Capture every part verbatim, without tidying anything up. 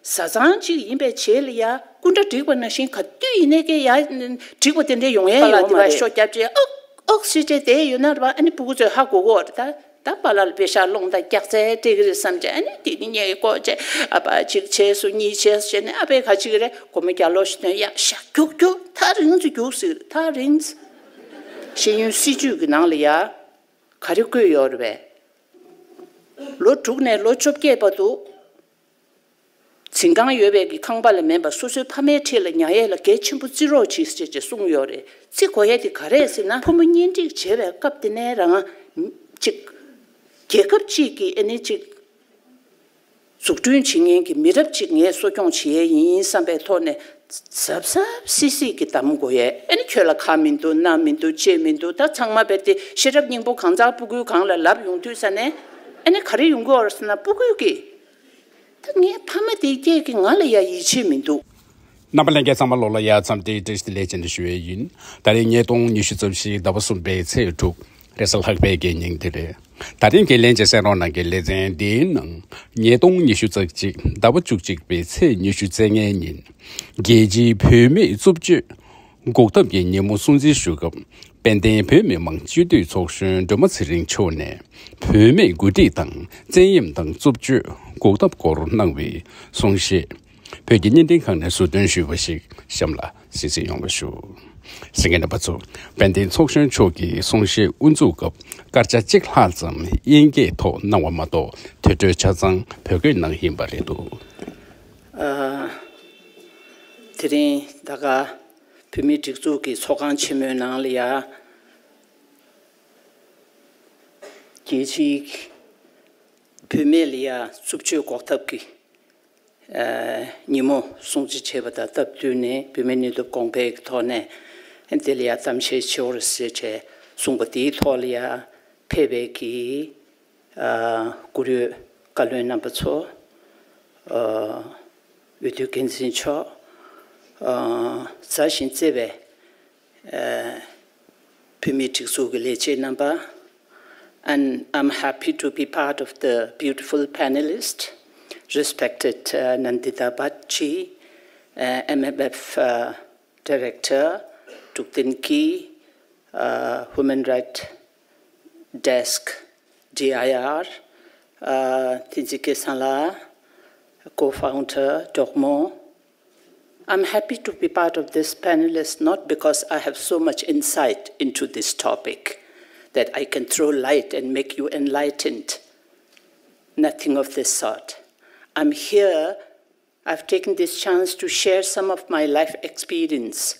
བཟའ་ཚང་གཅིག་ཡིན་པའི་རྗེས་ལ་ཡ་སྐུ་འདྲ་བསྒྲིགས་པ་ནང་བཞིན་ག་དུས་ཡིན་ནའི་ཀྱེ་ཡ་འགྲིག་པ་དེ་འདྲའི་ཡོང་ཡ་ཡོད་མ་རེད། ཤོ་རྒྱབ་བྱས་ཨོག་ཨོག་ཟེར་བྱས་བསྡད་ཡོད་ན་རེད་པ། ཨ་ནི་སྤུ་གུ་ཚོས་ཧ་གོ་གོ་རེད་ད། ད་པཱ་ལགས་ལ་པེ་ཤག་སློང་དང་སྐྱག་རྫས་སྤྲད་ཀྱི་རེད་བསམ་བྱས། ཨ་ནི་དེ་ནི་ངས་ཀོ་བྱས་ཨ་ཕ་གཅིག་བྱས་སོ་གཉིས་བྱས་སོ་བྱས་ནས་ཨ་ཕས་ག་ཅིག་རེད། སྒོར་མོ་བརྒྱ་ལོ་ཞིག་ཐོན་ཡ་ཤ་རྒྱུག་རྒྱུག་ཐག་རིང་ཚོ་རྒྱུག་ཟེར་ཐག་རིང་། ཤེས་ཡོན་སྲིད་ཇུས་ཀྱི་ནང་ལ་ཡ་ག་རེ་བཀོད་ཡོད་རེད་པས། ལོ་དྲུག་ནས་ལོ་བཅོ་བརྒྱད་བར་དུ། འཛིན་ཁང་ཡོད་པའི་གི་ཁང་པ་ལ་མིན་པར་སོ་སོའི་ཕ་མའི་འཁྲིས་ལ་ཉར་ཡས་ལ་གལ་ཆེན་པོ་བརྩི་རོགས་གྱིས་ཞེས་ཀྱི་གསུངས་ཡོད་རེད། བརྩི་དགོས་ཡས་དེ་ག་རེ་རེད་ཟེར་ན། ཕོ་མོ་གཉེན་སྒྲིག་བྱེད་པའི་སྐབས་དེ་ནས་རང་གཅིག་རྒྱལ་ཁབ་གཅིག་གི་ཨ་ནི་གཅིག་འཛུགས་སྐྲུན་བྱེད་མཁན་གྱི་མི་རབས་གཅིག་ངས་གསོ་སྐྱོང་བྱེད་ཡས་ཡིན་བསམ་པའི་ཐོག་ནས་གཟབ་གཟབ་སིབ་སིབ་ཀྱི་གདམ་དགོས་ཡས། ཨ་ནི་ཁྱོད་ལ་ཁ་མི་འདུག་སྣ་མི་འདུག་ལྕེ་མི་འདུག་ད་ཚང་མ་རྦད་དེ་ཤེས་རབ་སྙིང་པོ་གང་ཚང་སྤུ་གུའི་སྒང་ལ་ལབ་ཡོང་དུས་ས་ནས་ཨ་ནི་ག་རེ་ཡོང་གི་ཡོད་རེད་ཟེར་ན། སྤུ་གུས་ཀྱིས། ད་ངའི་ཕ་མ་དེའི་སྐད་ཀྱིས་ང་ལ་ཡ་ཡིད་ཆེས་མི་འདུག་རྣམ་པ་ལྷན་རྒྱས་ཚང་མ་ལོ་ལ་ཡ་མཚམས་འདིའི་བཀྲ་ཤིས་བདེ་ལེགས་བྱས་ནས་ཞུ་ཡས་ཡིན། ད་རེས་ཉིས་སྟོང་ཉི་ཤུ་རྩ་བཞི་ཟླ་བ་གསུམ་པའི་ཚེས་དྲུག་རེས་གཟའ་ལྷག་པའི་དགེ་ཉིན་དེ་རེད། ད་རིང་གི་ལྷན་རྒྱས་གསན་རོགས་གནང་གི་ལེ་ཚན་འདིའི་ནང་ཉིས་སྟོང་ཉི་ཤུ་རྩ་གཅིག་ཟླ་བ་བཅུ་གཅིག་པའི་ཚེས་ཉི་ཤུ་རྩ་ལྔའི་ཉིན། རྒྱལ་སྤྱིའི་བུད་མེད་རྩུབ་སྤྱོད་འགོག་ཐབས་ཀྱི་ཉིན་མོ་སྲུང་བརྩི་ཞུ་སྐབས། དཔལ་ལྡན་བོད་མི་མང་སྤྱི་འཐུས་ཚོགས་གཞོན་སྒྲོལ་མ་ཚེ་རིང་མཆོག་ནས་བུད་མེད་འགོ་ཁྲིད་དང་བཙན་གཡེམ་དང་རྩུབ་སྤྱོད་འགོག་ཐབས་སྐོར་གནང་བའི་གསུང་བཤད། བོད་ཀྱི་བརྙན་འཕྲིན་ཁང་ནས་ཟུར་འདོན་ཞུས་པ་ཞིག་གཤམ་ལ་གསན་གཟིགས་ཡོང་བ་ཞུ། གསན་མཁན་རྣམ་པ་ཚོ། དཔལ་ལྡན་ཚོགས་གཞོན་མཆོག་གིས་གསུང་བཤད་དབུ་འཛུགས་སྐབས་སྐར་ཆ་གཅིག་ལྷག་ཙམ་དབྱིན་སྐད་ཐོག་གནང་བ་མ་གཏོགས་དེ་འཕྲོས་ཆ་ཚང་བོད་སྐད་ནང་ཡིན་པ་རེད་འདུག་ཨ། དེ་རིང་ད་ག་བོད་མིའི་སྒྲིག་འཛུགས་ཀྱི་ཚོགས་ཁང་ཆེན་མོའི་ནང་ལ་ཡ། རྒྱལ་སྤྱིའི་བུད་མེད་ལ་ཡ་རྩུབ་སྤྱོད་འགོག་ཐབས་ཀྱི་ཨ་ཉིན་མོ་སྲུང་བརྩི་བྱས་པ་དང་སྟབས་བསྟུན་ནས་བུད་མེད་ནུས་སྟོབས་གོང་འཕེལ་གྱི་ཐོག་ནས་དེ་ལ་ཡ་གཏམ་བཤད་ཞུ་རོགས་ཟེར་བྱས་གསུངས་པ་དེའི་ཐོག་ལ་ཡ་ཕེབས་པའི་གི་ཨ་བཀུར་འོས་བཀའ་བློན་རྣམ་པ་ཚོ། ཨ་འོས་བསྡུ་འགན་འཛིན་མཆོག་ཨ་མཛའ་ཞིང་བརྩེ་བའི་ཨ་བོད་མིའི་སྒྲིག་འཛུགས་ཀྱི་ལས་བྱེད་རྣམ་པ། And I'm happy to be part of the beautiful panelists, respected uh, Nandita Bhattji, uh, M M F uh, Director, Thukten Kyi, uh, Human Rights Desk, D I R, uh, Tenzin Gyaltshen-La, co-founder, Dokmo. I'm happy to be part of this panelist, not because I have so much insight into this topic that I can throw light and make you enlightened. Nothing of this sort. I'm here I've taken this chance to share some of my life experience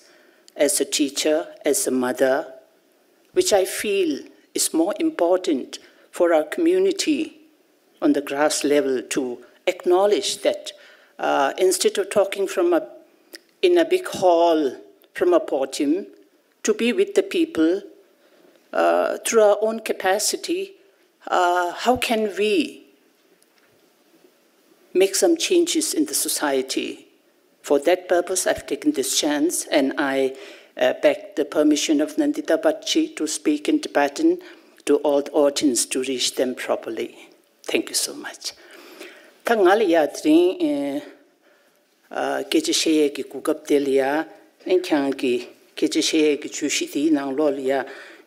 as a teacher, as a mother, which I feel is more important for our community on the grass level to acknowledge that uh, instead of talking from a in a big hall from a podium, to be with the people uh, through our own capacity, uh, how can we make some changes in the society? For that purpose, I've taken this chance and I uh, beg the permission of Nandita Bhattji to speak in Tibetan to all the audience to reach them properly. Thank you so much. ད་ང་ལ་ཡ་དེ་རིང་སྐད་ཆ་བཤད་ཡས་ཀྱི་གོ་སྐབས་དེ་ལ་ཡ། ཨེ་ཁྱེད་རང་གི་སྐད་ཆ་བཤད་ཡས་ཀྱི་བརྗོད་གཞི་དེའི་ནང་ལོགས་ལ་ཡ།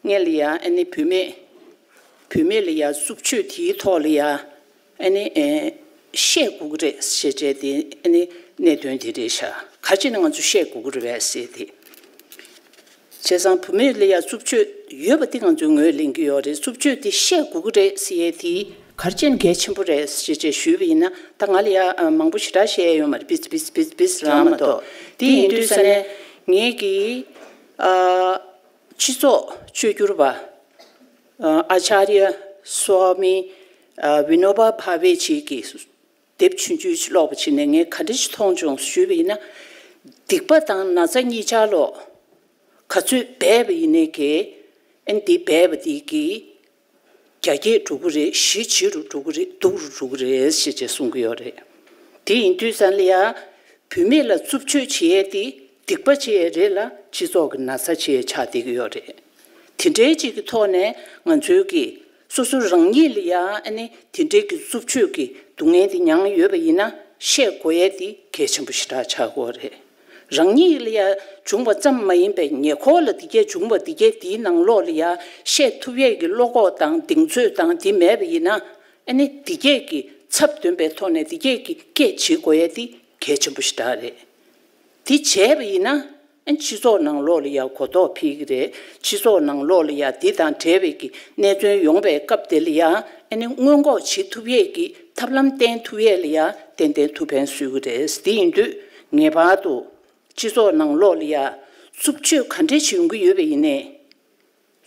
ངས་ལ་ཡ་ཨ་ནི་བུད་མེད་བུད་མེད་ལ་ཡ་རྩུབ་སྤྱོད་དེའི་ཐོག་ལ་ཡ་ཨ་ནི་ཨེ་བཤད་དགོས་ཀྱི་རེད་ཞེས་བྱས་དེ་ཨ་ནི་གནད་དོན་དེ་རེད་ཤག་ག་རེ་བྱས་ན་ང་ཚོས་བཤད་དགོས་ཀྱི་རེད་པས་ཟེར་ཏེ། བྱས་ཙང་བུད་མེད་ལ་ཡ་རྩུབ་སྤྱོད་ཡོད་པ་དེ་ང་ཚོས་ངོས་ལེན་གྱི་ཡོད་རེད། རྩུབ་སྤྱོད་དེ་བཤད་དགོས་ཀྱི་རེད་ཟེར་ཡས་དེ་ག་རེ་བྱས་ན་གལ་ཆེན་པོ་རེད་ཟེར་བྱས་ཞུས་པ་ཡིན་ན། ད་ང་ལ་ཡ་མང་པོ་ཞེ་དྲག་བཤད་ཡས་ཡོད་མ་རེད། བིས་བིས་བིས་བིས་རང་མ་གཏོགས། དེ་ཡིན་དུས་ས་ནས་ངེད་ཀྱིས་ཨ་སྤྱི་ཚོགས་བཅོས་བསྒྱུར་པ་ཨ་ཨ་ཅཱརྱ་སྭ་མི་ཨ་བི་ནོ་བ་བྷ་ཝེ་ཇི་གི་དེབ་ཆུང་ཆུང་ཅིག་ཀློག་པ་ཅིག་ནས་ངས་ག་འདྲ་ཞིག་མཐོང་བྱུང་ཞུས་པ་ཡིན་ན། སྡིག་པ་དང་ན་ཚ་གཉིས་ཆར་ལོ་ག་ཚོད་སྦས་པ་ཡིན་ནའི་གི་ཨན་འདི་སྦས་པ་འདི་གི་རྒྱ་སྐྱེད་འགྲོ་གི་རེད། གཞི་བྱི་རུ་འགྲོ་གི་རེད། སྡུག་རུ་འགྲོ་གི་རེད་ཞེས་བྱས་གསུང་གི་ཡོད་རེད། དེ་ཡིན་དུས་ཙང་ལ་ཡ་བུད་མེད་ལ་རྩུབ་སྤྱོད་བྱེད་ཡས་དེ་སྡིག་པ་བྱེད་ཡས་རེད་ལ་སྤྱི་ཚོགས་ཀྱི་ན་ཚ་བྱེད་ཡས་ཆགས་བསྡད་ཀྱི་ཡོད་རེད། དེ་འདྲའི་ཅིག་གི་ཐོག་ནས་ང་ཚོའི་གི་སོ་སོ་རང་ཉིད་ལ་ཡང་ཨ་ནི་དེ་འདྲའི་གི་རྩུབ་སྤྱོད་ཀྱི་སྡུག་བསྔལ་དེ་མྱངས་ཡོད་པ་ཡིན་ན། ཤེས་དགོས་ཡས་དེ་གལ་ཆེན་པོ་ཞེ་དྲག་ཆགས་ཀྱི་ཡོད་རེད། རང་ཉིད་ལ་ཡ་བྱུང་བ་ཙམ་མ་ཡིན་པའི་ཉེ་འཁོར་ལ་དེ་གས་བྱུང་བ་དེ་གས་དེའི་ནང་ལོགས་ལ་ཡ་ཤེས་ཐུབ་ཡས་ཀྱི་བློ་ཁོག་དང་གདེང་ཚོད་དང་དེ་མེད་པ་ཡིན་ན། ཨ་ནི་དེ་གས་ཀྱི་ཚབ་འདོན་པའི་ཐོག་ནས་དེ་གས་ཀྱི་སྐད་བྱེད་དགོས་ཡས་དེ་གལ་ཆེན་པོ་ཞེ་དྲག་རེད། དེ་བྱས་པ་ཡིན་ན། ཨ་སྤྱི་ཚོགས་ནང་ལོགས་ལ་ཡ་གོ་རྟོགས་འཕེལ་གྱི་རེད། སྤྱི་ཚོགས་ནང་ལོགས་ལ་ཡ་འདི་དང་འབྲེལ་བའི་གི་གནད་དོན་ཡོང་པའི་སྐབས་དེ་ལ་ཡ་ཨ་ནི་སྔོན་འགོག་བྱེད་ཐུབ་ཡས་ཀྱི་ཐབས་ལམ་བསྟེན་ཐུབ་ཡས་ལ་ཡ་ཏན་ཏན་ཐུགས་ཕན་གསོས་ཀྱི་རེད། དེ་ཡིན་དུས་ངེས་པར་དུ་སྤྱི་ཚོགས་ནང་ལོགས་ལ་ཡ་རྩུབ་སྤྱོད་ག་འདྲས་ཞིག་ཡོང་གི་ཡོད་པ་ཡིན་ནའི།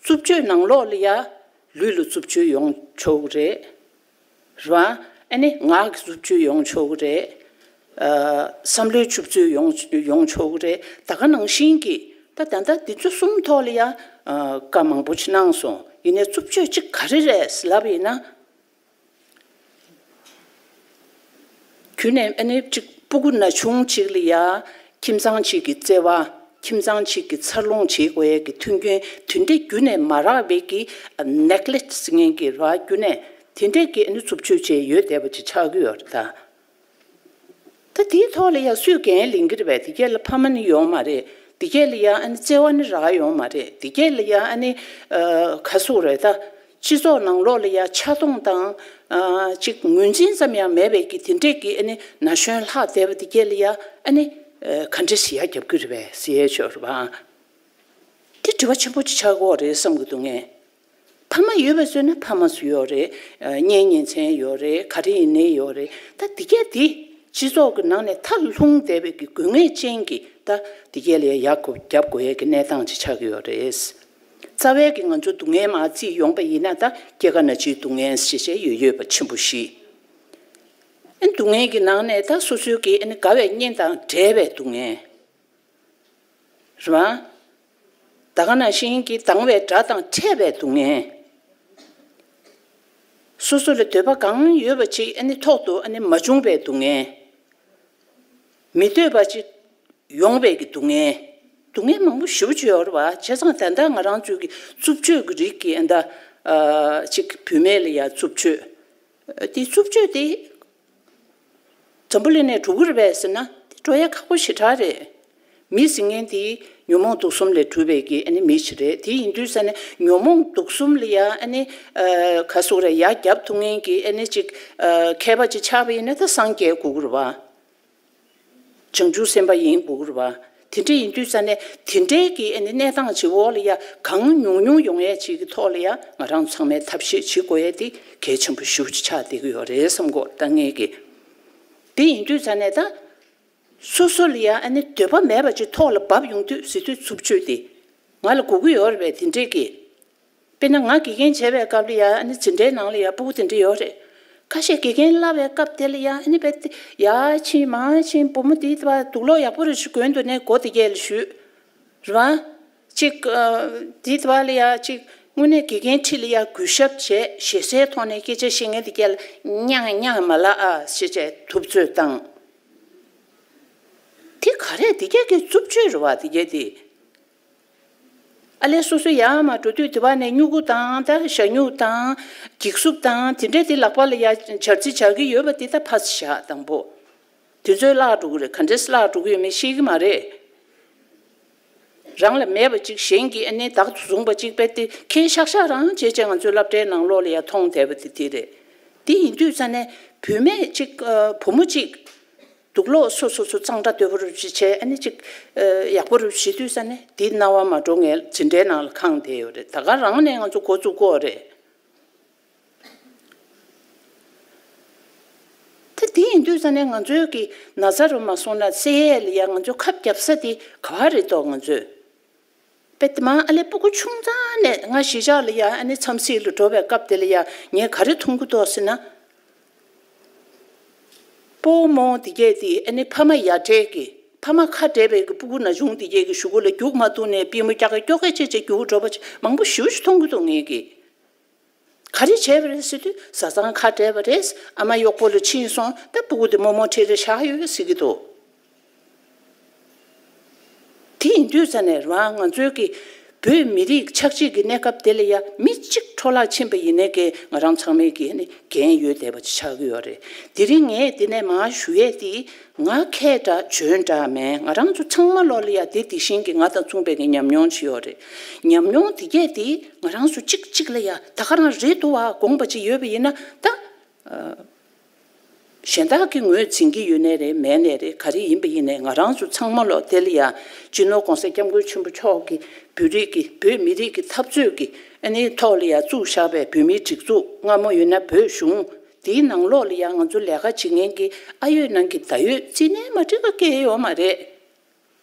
རྩུབ་སྤྱོད་ནང་ལོགས་ལ་ཡ་ལུས་ལ་རྩུབ་སྤྱོད་ཡོང་ཆོག་གི་རེད། རེད་བ། ཨ་ནི་ངག་གི་རྩུབ་སྤྱོད་ཡོང་ཆོག་གི་རེད། ཨ། བསམ་བློའི་རྩུབ་སྤྱོད་ཡོང་ཡོང་ཆོག་གི་རེད། ད་ག་ནང་བཞིན་གྱི་ད་ད་ལྟ་འདི་ཚོ་གསུམ་ཐོག་ལ་ཡ། ཨ། བཀའ་མང་པོ་ཅིག་གནང་སོང་། ཡིན་ནའི་རྩུབ་སྤྱོད་ཅིག་ག་རེ་རེད་ལབ་ཡིན་ན། རྒྱུ་ནས་ཨ་ནི་ཅིག་སྤུ་གུ་ན་ཆུང་ཅིག་ལ་ཡ་ཁྱིམ་ཚང་གཅིག་གི་བརྩེ་བ། ཁྱིམ་ཚང་གཅིག་གི་འཚར་ལོངས་བྱེད་དགོས་ཡས་ཀྱི་མཐུན་རྐྱེན་དེ་འདྲས་རྒྱུ་ནས་མ་རག་པའི་གི་ནེག་ལེག་ཟེར་མཁན་གྱི་ར་རྒྱུ་ནས་དེ་འདྲས་ཀྱི་ཨ་ནི་རྩུབ་སྤྱོད་བྱས་ཡོད་བསྡད་པ་ཅིག་ཆགས་ཀྱི་ཡོད་རེད་ད། ད་དེའི་ཐོག་ལ་ཡ་སུས་འགན་ལེན་གྱི་རེད་པས། དེ་གས་ལ་ཕ་མ་ནི་ཡོང་མ་རེད། དེ་གས་ལ་ཡ་ཨ་ནི་བརྩེ་བ་ནི་རག་ཡོང་མ་རེད། དེ་གས་ལ་ཡ་ཨ་ནི་ཨ་ག་ཟེར་དགོས་རེད་ད། སྤྱི་ཚོགས་ནང་ལོགས་ལ་ཡ་ཆགས་སྡང་དང་ཨ་ཅིག་ངོས་འཛིན་ཙམ་ཡང་མེད་པའི་གི་དེ་འདྲས་ཀྱི་ཨ་ནི་ན་གཞོན་ལྷག་བསྡད་པ་དེ་གས་ལ་ཡ་ཨ་ནི་ཨ་ག་འདྲས་ཡ་རྒྱབ་ཀྱི་རེད་པས་ཟེར་ཡས་ཆོག་རེད་པ། དེ་དྲི་བ་ཆེན་པོ་ཅིག་ཆགས་ཀྱི་ཡོད་རེད་བསམ་གྱི་འདུག་ངས། ཕ་མ་ཡོད་པ་བཟོས་ན་ཕ་མ་སུ་ཡོད་རེད། ཨ། གཉེན་ཉེ་ཚན་ཡོད་རེད། ག་རེ་ཡིན་ནའི་ཡོད་རེད། ད་འདི་གས་འདི་སྤྱི་ཚོགས་ཀྱི་ནང་ནས་མཐར་ལྷུང་བསྡད་པའི་གི་དགོས་ངེས་ཅན་གྱི་ད་འདི་གས་ལ་ཡ་ཡག་པོ་རྒྱབ་དགོས་ཡས་ཀྱི་གནས་སྟངས་ཅིག་ཆགས་ཀྱི་ཡོད་རེད། རྩ་བའི་གི་ང་ཚོ་སྡུག་བསྔལ་མར་བརྩིས་ཡོང་པ་ཡིན་ན་ད་སྐྱེ་རྒ་ན་འཆིའི་སྡུག་བསྔལ་ཞེས་བྱས་ཡོད་ཡོད་པ་ཆེན་པོ་བཞི། ཨ་སྡུག་བསྔལ་གྱི་ནང་ནས་ད་སོ་སོའི་གི་ཨ་ནི་དགའ་བའི་གཉེན་དང་བྲལ་བའི་སྡུག་བསྔལ། རེད་བ། ད་ག་ནང་བཞིན་གྱི་སྡང་བའི་དགྲ་དང་འཕྲད་པའི་སྡུག་བསྔལ། སོ་སོ་ལ་འདོད་པ་གང་ཡོད་པ་ཅིག་ཨ་ནི་ཐོག་ཏུ་ཨ་ནི་མ་བྱུང་བའི་སྡུག་བསྔལ། མི་འདོད་པ་ཅིག་ཡོང་བའི་གི་སྡུག་བསྔལ། སྡུག་བསྔལ་མང་པོ་ཞེ་པོ་ཅིག་ཡོད་རེད་བ། བྱས་ཙང་ད་ལྟ་ང་རང་ཚོའི་གི་རྩུབ་སྤྱོད་ཀྱི་རིགས་ཀྱི་ཨ་ད་ཨ་ཅིག་བུད་མེད་ལ་ཡ་རྩུབ་སྤྱོད། དེ་རྩུབ་སྤྱོད་དེ། འཛམ་བུ་གླིང་ནས་འགྲོ་གི་རེད་པས་ཟེར་ན་དེ་འགྲོ་ཡ་ཁག་པོ་ཞེ་དྲག་རེད། མི་ཟེར་མཁན་དེ་ཉོན་མོངས་དུག་གསུམ་ལས་གྲུབ་པའི་གི་ཨ་ནི་མི་ཞིག་རེད། དེ་ཡིན་དུས་ས་ནས་ཉོན་མོངས་དུག་གསུམ་ལ་ཡ་ཨ་ནི་ཨ་ག་ཟེར་རེད། ཡ་རྒྱབ་ཐུབ་མཁན་གྱི་ཨ་ནི་ཅིག་ཨ་མཁས་པ་ཅིག་ཆགས་པ་ཡིན་ན་ད་སངས་རྒྱས་དགོས་ཀྱི་རེད་བ། བྱང་ཆུབ་སེམས་དཔའ་ཡིན་དགོས་ཀྱི་རེད་བ། དེ་འདྲ་ཡིན་དུས་ས་ནས་དེ་འདྲའི་གི་ཨ་ནི་གནས་སྟངས་ཅིག་འོག་ལ་ཡ་གང་ཉུང་ཉུང་ཡོང་ཡས་ཅིག་གི་ཐོག་ལ་ཡ་ང་རང་ཚང་མས་ཐབས་ཤེས་བྱེད་དགོས་ཡས་དེ་གལ་ཆེན་པོ་ཞེ་པོ་ཅིག་ཆགས་བསྡད་ཀྱི་ཡོད་རེད་བསམ་གྱི་ཡོད་ད་ངས་གི། དེ་ཡིན་དུས་ས་ནས་ད། སོ་སོ་ལ་ཡ་ཨ་ནི་འདོད་པ་མེད་པ་ཅིག་ཐོག་ལ་བབས་ཡོང་དུས་ཟེར་དུས་རྩུབ་སྤྱོད་དེ་ང་ལ་དགོས་ཀྱི་ཡོད་རེད་པས་དེ་འདྲས་ཀྱི། དཔེར་ན་ང་དགེ་རྒན་བྱས་པའི་སྐབས་ལ་ཡ་ཨ་ནི་འཛིན་གྲྭའི་ནང་ལ་ཡ་སྤུ་གུ་དེ་འདྲས་ཡོད་རེད། ཁ་ཤས་དགེ་རྒན་བསླབ་པའི་སྐབས་དེ་ལ་ཡ་ཨ་ནི་དཔེ་དེ་ཡར་ཕྱིན་མར་ཕྱིན་བུ་མོ་དེ་དཔེ་དུག་ལོག་ཡག་པོ་རེ་ཞིག་གོན་འདུག་ནས་མགོ་དེ་གས་ལ་གཞུས། རེད་བ། ཅིག་ཨ་དེ་དཔེ་ལ་ཡ་ཅིག་དངོས་གནས་དགེ་རྒན་ཁྲི་ལ་ཡ་གུས་ཞབས་བྱས་ཞེ་སའི་ཐོག་ནས་སྐད་ཆ་བཤད་མཁན་དེ་གས་ལ་གཉའ་གཉའ་མ་ལ་ཨ་ཞེས་བྱས་ཐུབ་ཚོད་བཏང་། དེ་ག་རེད། དེ་གས་ཀྱི་རྩུབ་སྤྱོད་རེད་བ་དེ་གས་དེ། ཨ་ལས་སོ་སོ་ཡར་མར་འགྲོ་དུས་དེ་བ་ནས་སྨྱུ་གུ་དང་ད་ཞྭ་སྨྱུག་དང་འགྱིག་སུབ་དང་དེ་འདྲས་དེ་ལག་པ་ལ་ཡ་འབྱར་རྩི་འབྱར་གི་ཡོད་པ་དེ་ད་ཕར་བཞག་དང་པོ། དེ་ཚོས་བརླག་འགྲོ་གི་རེད། ག་འདྲས་བརླག་འགྲོ་གི་ཡོད་མེད་ཤེས་ཀྱི་མ་རེད། རང་ལ་མེད་པ་ཅིག་གཞན་གྱིས་ཨ་ནི་བདག་ཏུ་བཟུང་བ་ཅིག་དཔེ་དེ་ཁྱེད་ཤག་ཤག་རང་བྱས་བྱས་ང་ཚོའི་སློབ་གྲྭའི་ནང་ལོགས་ལ་ཡ་མཐོང་བསྡད་པ་དེ་དེ་རེད། དེ་ཡིན་དུས་ས་ནས་བུད་མེད་ཅིག་ཨ་བུ་མོ་ཅིག་དུག་ལོག་སོ་སོ་སོ་གཙང་སྦྲ་དོད་པོ་རུ་ཅིག་བྱས་ཨ་ནི་ཅིག་ཨ་ཡག་པོ་རུ་བྱེད་དུས་ས་ནས་དེའི་སྣང་བ་མ་འགྲོ་ངས་འཛིན་གྲྭའི་ནང་ལ་ཁེངས་བསྡད་ཡོད་རེད། ད་ག་རང་ནས་ང་ཚོ་འགོ་བཙུགས་དགོས་རེད། ད་དེ་ཡིན་དུས་ས་ནས་ང་ཚོའི་གི་ན་ཚ་རུ་མ་སོང་ན་སེ་ཡས་ལ་ཡ་ང་ཚོ་ཁབ་རྒྱབ་ས་དེ་ག་བ་རེད་དོ་ང་ཚོས། དཔེ་དེ་མ་ཨ་ལས་སྤུ་གུ་ཆུང་ཙང་ནས་ང་གཞིས་ཆགས་ལ་ཡ་ཨ་ནི་འཚམས་གཟིགས་ལ་འགྲོ་བའི་སྐབས་དེ་ལ་ཡ་ངས་ག་རེ་མཐོང་གི་འདུག་ཟེར་ན། སྤོ་བོ་མོ་དེ་གས་དེ་ཨ་ནི་ཕ་མ་ཡ་བྲལ་གི་ཕ་མ་ཁ་བྲལ་བའི་གི་སྤུ་གུ་ན་ཆུང་དེ་གས་གི་གཞུག་གུ་ལ་རྒྱུག་མ་ཐུབ་ནས་པུས་མོ་སྐྱ་ཀ་སྐྱོ་ཀ་བྱས་བྱས་རྒྱུག་འགྲོ་བ་ཅིག་མང་པོ་ཞེ་པོ་ཞིག་མཐོང་གི་འདུག་ངས་གི། ག་རེ་བྱས་པ་རེད་ཟེར་དུས་བཟའ་ཚང་ཁ་བྲལ་བ་རེད། ཨ་མ་གཡོག་པོ་ལ་ཕྱིན་སོང་། ད་སྤུ་གུ་དེ་རྨོ་མོ་ཁྲིད་རེ་བཞག་ཡོད་ཟེར་གྱི་འདུག་དེ་ཡིན་དུས་ཙ་ནས་རང་ང་ཚོའི་གི་ བོད་མི་རིགས་ཆགས་འཇིག་གི་གནས་སྐབས་དེ་ལ་ཡ་མི་གཅིག་འཕྲོ་བརླག་ཕྱིན་པ་ཡིན་ནའི་ཀྱེ་ང་རང་ཚང་མས་ཀྱི་ནི་འགན་ཡོད་བསྡད་པ་ཅིག་ཆགས་ཀྱི་ཡོད་རེད། དེ་རིང་ངས་འདི་ནས་མར་ཞུ་ཡས་དེ་ང་མཁས་དྲགས་འཇོན་དྲགས་མེད། ང་རང་ཚོ་ཚང་མ་ལོག་ལ་ཡ་དེ་དེ་བཞིན་གྱི་ང་དང་མཚུངས་པའི་གི་ཉམས་མྱོང་ཅིག་ཡོད་རེད། ཉམས་མྱོང་དེ་གས་དེ་ང་རང་ཚོ་གཅིག་གཅིག་ལ་ཡ་ད་ག་རང་རེད་འདུག་བ་དགོངས་པ་ཅིག་ཡོད་པ་ཡིན་ན་ད། གཞན་དག་གི་ངོས་འཛིན་གྱི་ཡོད་ནའི་རེད་མེད་ནའི་རེད། ག་རེ་ཡིན་པ་ཡིན་ནའི་ང་རང་ཚོ་ཚང་མ་ལོག་དེ་ལ་ཡ་སྤྱི་ནོར་༸གོང་ས་༸སྐྱབས་མགོན་ཆེན་པོ་མཆོག་གིས་བོད་རིགས་ཀྱི་བོད་མི་རིགས་ཀྱི་འཐབ་རྩོད་ཀྱི་ཨ་ནི་ཐོག་ལ་ཡ་བཙུགས་བཞག་པའི་བོད་མིའི་སྒྲིག་འཛུགས། སྔ་མོ་ཡོད་ན་བོད་གཞུང་དེའི་ནང་ལོགས་ལ་ཡ་ང་ཚོ་ལས་ཀ་བྱེད་མཁན་གྱི་ཨ་ཡོད་ནང་གི་ད་ཡོད་རྩིས་ནས་མ་འགྲིག་ག་སྐད་ཡོད་མ་རེད།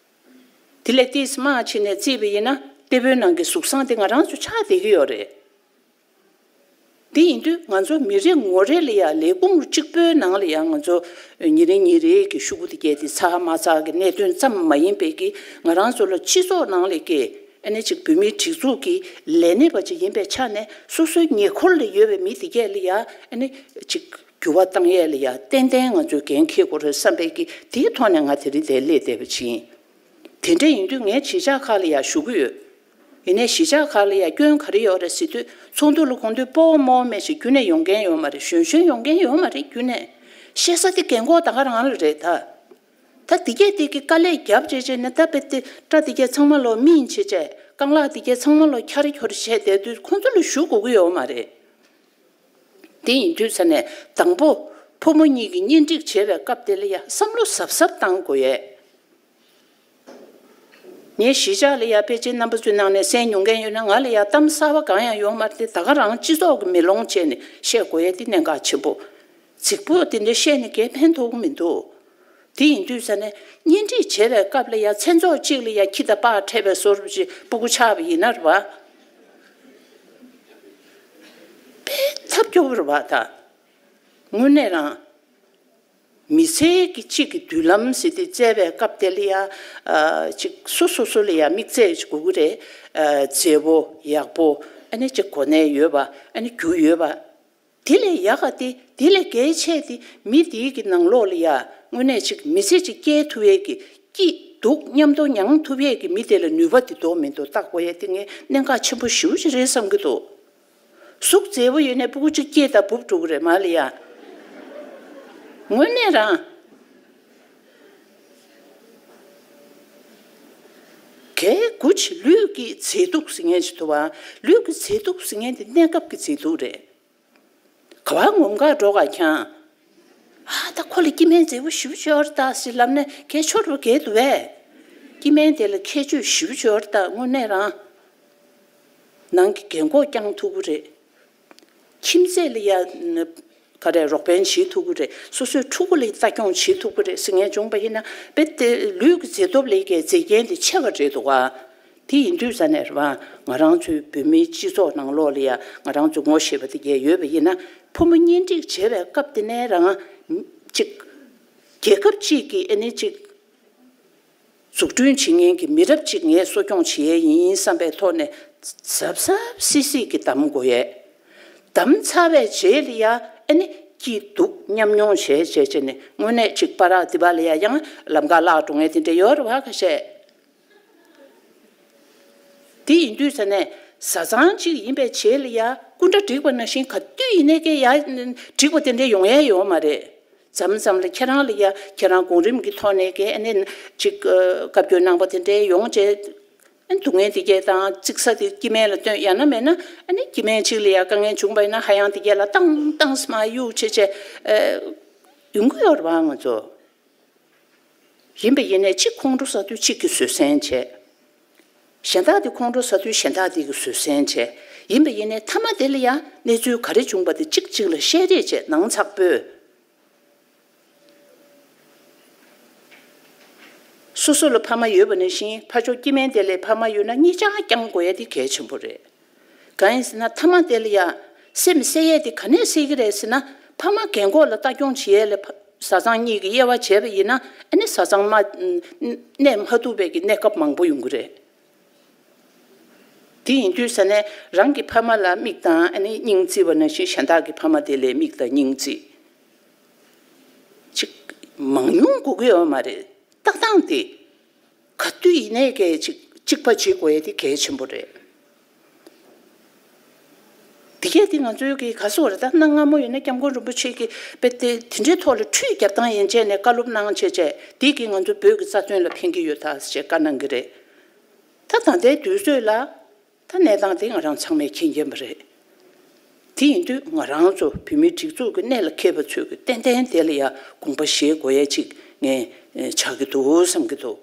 དེ་ལས་ཏིས་མ་ཕྱིན་ནས་རྩིས་པ་ཡིན་ན་ཏེ་བོའི་ནང་གི་གཟུགས་བཟང་དེ་ང་རང་ཚོ་ཆགས་བསྡད་ཀྱི་ཡོད་རེད། དེ་ཡིན་དུས་ང་ཚོ་མི་རེ་ངོ་རེ་ལ་ཡ་ལས་ཁུངས་གཅིག་པོའི་ནང་ལ་ཡ་ང་ཚོ་ཉིན་རེ་ཉིན་རེ་གི་ཤོག་གུ་དེ་བརྒྱད་དེ་ཚར་མ་ཚར་གི་གནད་དོན་ཙམ་མ་ཡིན་པའི་གི་ང་རང་ཚོ་ལ་སྤྱི་ཚོགས་ནང་ལ་གི་ཨ་ནི་ཅིག་བོད་མིའི་སྒྲིག་འཛུགས་ཀྱི་ལས་སྣེ་པ་ཅིག་ཡིན་པའི་ཆ་ནས་སོ་སོའི་ཉེ་འཁོར་ལ་ཡོད་པའི་མི་དེ་གས་ལ་ཡ་ཨ་ནི་ཅིག་འགྱུར་བ་བཏང་ཡས་ལ་ཡ་ཏན་ཏན་ང་ཚོས་འགན་འཁྱེར་དགོས་རེད་བསམ་པའི་གི་དེའི་ཐོག་ནས་ང་དེ་རིང་འདིར་སླེབས་བསྡད་པ་ཅིག་ཡིན། དེ་འདྲ་ཡིན་དུས་ངས་གཞིས་ཆགས་ཁག་ལ་ཡ་ཞུ་གི་ཡོད། ཡིན་ནའི་གཞིས་ཆགས་ཁག་ལ་ཡ་སྐྱོན་ག་རེ་ཡོད་རེད་ཟེར་དུས་ཚོགས་འདུ་ལ་དགོངས་དོན་སྤོ་བོ་རྨོངས་མེད་ཞིག་རྒྱུན་ནས་ཡོང་མཁན་ཡོད་མ་རེད། གཞོན་གཞོན་ཡོང་མཁན་ཡོད་མ་རེད་རྒྱུན་ནས། བཤད་ས་དེ་རྒན་གོག་ད་ག་རང་ལ་རེད་ད། ད་དེ་གས་དེ་གི་དཀའ་ལས་རྒྱབ་བྱས་བྱས་ནས་ད་དཔེ་དེ་སྐྲ་དེ་གས་ཚང་མ་ལོག་སྨིན་བྱས་བྱས་རྐང་ལག་དེ་གས་ཚང་མ་ལོག་འཁྱར་འཁྱོར་བྱས་བསྡད་དུས་ཁོང་ཚོ་ལ་ཞུ་དགོས་ཀྱི་ཡོད་མ་རེད། དེ་ཡིན་དུས་ས་ནས་དང་པོ་ཕོ་མོ་གཉིས་ཀྱི་གཉེན་སྒྲིག་བྱེད་པའི་སྐབས་དེ་ལ་ཡ་བསམ་བློ་གཟབ་གཟབ་བཏང་དགོས་ཡས། ངས་གཞིས་ཆགས་ལ་ཡ་ཕལ་ཆེར་རྣམ་པ་ཚོའི་ནང་ནས་གསན་མྱོང་མཁན་ཡོད་ན་ང་ལ་ཡ་གཏམ་གསར་པ་གང་ཡང་ཡོད་མ་རེད་དེ། ད་ག་རང་སྤྱི་ཚོགས་ཀྱི་མེ་ལོང་བྱས་ནས་བཤད་དགོས་ཡས་དེ་གནད་འགག་ཆེན་པོ། རྫིག་པོ་དེ་འདྲ་བཤད་ནས་གས་ཕན་ཐོགས་ཀྱི་མི་འདུག་དེ་ཡིན་དུས་ས་ནས་གཉེན་སྒྲིག་བྱེད་པའི་སྐབས་ལ་ཡ་མཚན་ཚོགས་གཅིག་ལ་ཡ་ཁྱི་དང་སྤགས་འཕྲད་པའི་བཟོ་འདྲ་ཅིག་སྤུ་གུ་ཆགས་པ་ཡིན་ན་རེད་བ། དཔེ་ཐབས་སྐྱོ་པོ་རེད་བ་ད། དངོས་གནས་རང་། མི་ཚེ་གི་གཅིག་གི་མདུན་ལམ་ཟེར་ཏེ་བཙལ་བའི་སྐབས་དེ་ལ་ཡ། ཨ་ཅིག་སོ་སོ་སོ་ལ་ཡ་དམིགས་བརྩེ་ཅིག་དགོས་ཀྱི་རེད། ཨ་མཛེས་པོ་ཡག་པོ་ཨ་ནི་ཅིག་གོ་གནས་ཡོད་པ་ཨ་ནི་རྒྱུ་ཡོད་པ། དེ་ལས་ཡག་ག་དེ་དེ་ལས་གལ་ཆེ་དེ་མི་དེའི་གི་ནང་ལོགས་ལ་ཡ་དངོས་གནས་ཅིག་མི་ཚེ་ཅིག་སྐྱེལ་ཐུབ་ཡས་ཀྱི་སྐྱིད་སྡུག་མཉམ་དུ་མྱང་ཐུབ་ཡས་ཀྱི་མི་དེ་ལ་ནུས་པ་དེ་འདུག་མི་འདུག་བལྟ་དགོས་ཡས་དེ་ངས་གནད་འགག་ཆེན་པོ་ཞེ་པོ་ཅིག་རེད་བསམ་གྱི་འདུག་གཟུགས་མཛེས་པོ་ཡོད་ནས་སྤུ་གུ་གཅིག་སྐྱེས་དང་འབུབ་འགྲོ་གི་རེད་མ་ལ་ཡ། དངོས་གནས་རང་། གལ་དགུ་ཆེ་ལུས་ཀྱི་མཛེས་སྡུག་ཟེར་མཁན་ཞིག་འདུག་བ། ལུས་ཀྱི་མཛེས་སྡུག་ཟེར་མཁན་དེ་གནས་སྐབས་ཀྱི་མཛེས་སྡུག་རེད། ག་བ་ངོམ་ག་འགྲོ་ག་ཁྱང་། ཨ་ད་ཁོ་ལ་སྐྱེ་དམན་མཛེས་པོ་ཞེ་པོ་ཅིག་ཡོད་རེད་ད་ཟེར་ལབ་ནས་གལ་ཆོར་བ་གལ་འདུག་བས། སྐྱེ་དམན་དེ་ལ་ཁྱད་ཆོས་ཞེ་པོ་ཅིག་ཡོད་རེད་ད་དངོས་གནས་རང་། ནང་གི་རྒན་གོག་བསྐྱང་ཐུབ་ཀྱི་རེད། ཁྱིམ་མཚེས་ལ་ཡ། ག་རེ་རོགས་ཕན་བྱེད་ཐུབ་ཀྱི་རེད། སོ་སོའི་ཕྲུ་གུ་ལ་ལྟ་སྐྱོང་བྱེད་ཐུབ་ཀྱི་རེད་ཟེར་མཁན་བྱུང་བ་ཡིན་ན་དཔེ་དེ་ལུས་ཀྱི་མཛེས་སྟོབས་ལས་ཀའི་མཛེས་རྒྱན་དེ་ཆེ་བ་རེད་འདུག་ག་དེ་ཡིན་དུས་ས་ནས་རེད་བ། ང་རང་ཚོའི་བོད་མིའི་སྤྱི་ཚོགས་ནང་ལོགས་ལ་ཡ་ང་རང་ཚོ་ངོ་ཤེས་པ་དེ་གས་ཡོད་པ་ཡིན་ན་ཕོ་མོ་གཉེན་སྒྲིག་བྱེད་པའི་སྐབས་དེ་ནས་རང་ཅིག་རྒྱལ་ཁབ་ཅིག་གི་ཨ་ནི་ཅིག་འཛུགས་སྐྲུན་བྱེད་མཁན་གྱི་མི་རབས་ཅིག་ངས་གསོ་སྐྱོང་བྱེད་ཡས་ཡིན་བསམ་པའི་ཐོག་ནས་གཟབ་གཟབ་སིག་སིག་གིས་གདམ་དགོས་ཡས། གདམ་ཚར་བའི་རྗེས་ལ་ཡ་ཨ་ནི་སྐྱིད་སྡུག་མཉམ་མྱོང་བྱས་བྱས་བྱས་ནས་དངོས་གནས་ཅིག་པ་རག་འདི་པ་ལ་ཡ་ཡང་ལམ་ཁ་བརླག་འགྲོ་མཁན་དེ་འདྲ་ཡོད་རེད་བ་ཁ་ཤས། དེ་ཡིན་དུས་ས་ནས་བཟའ་ཚང་གཅིག་ཡིན་པའི་རྗེས་ལ་ཡ་སྐུ་འདྲ་འགྲིག་པ་ནང་བཞིན་ག་དུས་ཡིན་ནའི་ཀྱེ་ཡ་འགྲིག་པ་དེ་འདྲ་ཡོང་ཡས་ཡོད་མ་རེད། མཚམས་མཚམས་ལ་ཁྱེད་རང་ལ་ཡ་ཁྱེད་རང་གོང་རིམ་གྱི་ཐོག་ནས་ཀྱེ་ཨ་ནི་ཅིག་བཀའ་བཀྱོན་གནང་པ་དེ་འདྲ་ཡོང་བྱས། ཨ་ནི་སྡུག་བསྔལ་དེ་གས་དང་ཚིག་ས་དེ་སྐྱེ་དམན་ལ་སྟོན་ཡང་ན་མེད་ན་ཨ་ནི་སྐྱེ་དམན་གཅིག་ལ་ཡ་དཀའ་ངལ་བྱུང་པ་ཡིན་ན་ཧ་ཡང་དེ་གས་ལ་བཏང་བཏང་སྨ་གཡུག་བྱས་བྱས་ཡོང་གི་ཡོད་རེད་བ་ང་ཚོ། ཡིན་པ་ཡིན་ནའི་གཅིག་ཁོང་ཁྲོ་ཟ་དུས་གཅིག་གིས་བཟོད་བསྲན་བྱས། གཞན་དག་དེ་ཁོང་ཁྲོ་ཟ་དུས་གཞན་དག་དེ་གིས་བཟོད་བསྲན་བྱས། ཡིན་པ་ཡིན་ནའི་མཐའ་མ་དེ་ལ་ཡང་གནས་ཚུལ་ག་རེ་བྱུང་པ་དེ་གཅིག་གཅིག་ལ་བཤད་རེས་བྱས་ནང་ཚགས་པོས། སོ་སོ་ལ་ཕ་མ་ཡོད་པ་ནང་བཞིན་ཕར་ཕྱོགས་སྐྱེ་དམན་དེ་ལ་ཕ་མ་ཡོད་ན་གཉིས་ཆ་བསྐྱང་དགོས་ཡ་དེ་གལ་ཆེན་པོ་རེད། གང་ཡིན་ཟེར་ན་མཐའ་མ་དེ་ལ་ཡ་སེམས་གསོ་ཡས་དེ་ག་ནས་གསོ་གི་རེད་ཟེར་ན་ཕ་མ་རྒན་གོག་ལ་ལྟ་སྐྱོང་བྱེད་ཡས་ལ་ཕ་བཟའ་ཚང་གཉིས་ཀྱི་དབྱེ་བ་བྱས་པ་ཡིན་ན་ཨ་ནི་བཟའ་ཚང་མ་གནས་མ་ཐུབ་པའི་གི་གནས་སྐབས་མང་པོ་ཡོང་གི་རེད། དེ་ཡིན་དུས་ས་ནས་རང་གི་ཕ་མ་ལ་མིག་དང་ཨ་ནི་སྙིང་བརྩེ་བ་ནང་བཞིན་གཞན་དག་གི་ཕ་མ་དེ་ལ་མིག་དང་སྙིང་བརྩེ་ཅིག་མང་ཉུང་དགོས་ཀྱི་ཡོད་མ་རེད། ལྟ་སྟངས་དེ་ག་དུས་ཡིན་ནའི་གལ་ཅིག་ གཅིག་པ་བྱེད་དགོས་ཡ་དེ་གལ་ཆེན་པོ་རེད། དེ་གས་དེ་ང་ཚོའི་གི་ག་སོག་རེད། ད་གནའ་སྔ་མོ་ཡོད་ན་སྐྱབས་མགོན་རིན་པོ་ཆེ་གི་དཔེ་དེ་དེ་འདྲའི་ཐོག་ལ་ཁྲུས་རྒྱབ་སྟངས་ཡན་ཆད་ནས་བཀའ་སློབ་གནང་བྱས་བྱས་དེ་གི་ང་ཚོ་བོད་ཀྱི་རྩ་དོན་ལ་ཕན་གྱི་ཡོད་ད་ཟེར་བྱས་བཀའ་གནང་གི་རེད། ད་ད་ལྟའི་དུས་ཚོད་ལ་ད་གནས་སྟངས་དེ་ང་རང་ཚང་མས་མཁྱེན་མཁྱེན་པ་རེད། དེ་ཡིན་དུས་ང་རང་ཚོ་བོད་མིའི་སྒྲིག་འཛུགས་ཀྱི་གནད་ལ་འཁེལ་པ་ཚོས་ཀྱི་ཏན་ཏན་དེ་ལ་ཡ་དགོངས་པ་བཞེས་དགོས་ཡ་ཅིག་ངས་ཆགས་ཀྱི་འདུག་བསམ་གྱི་འདུག་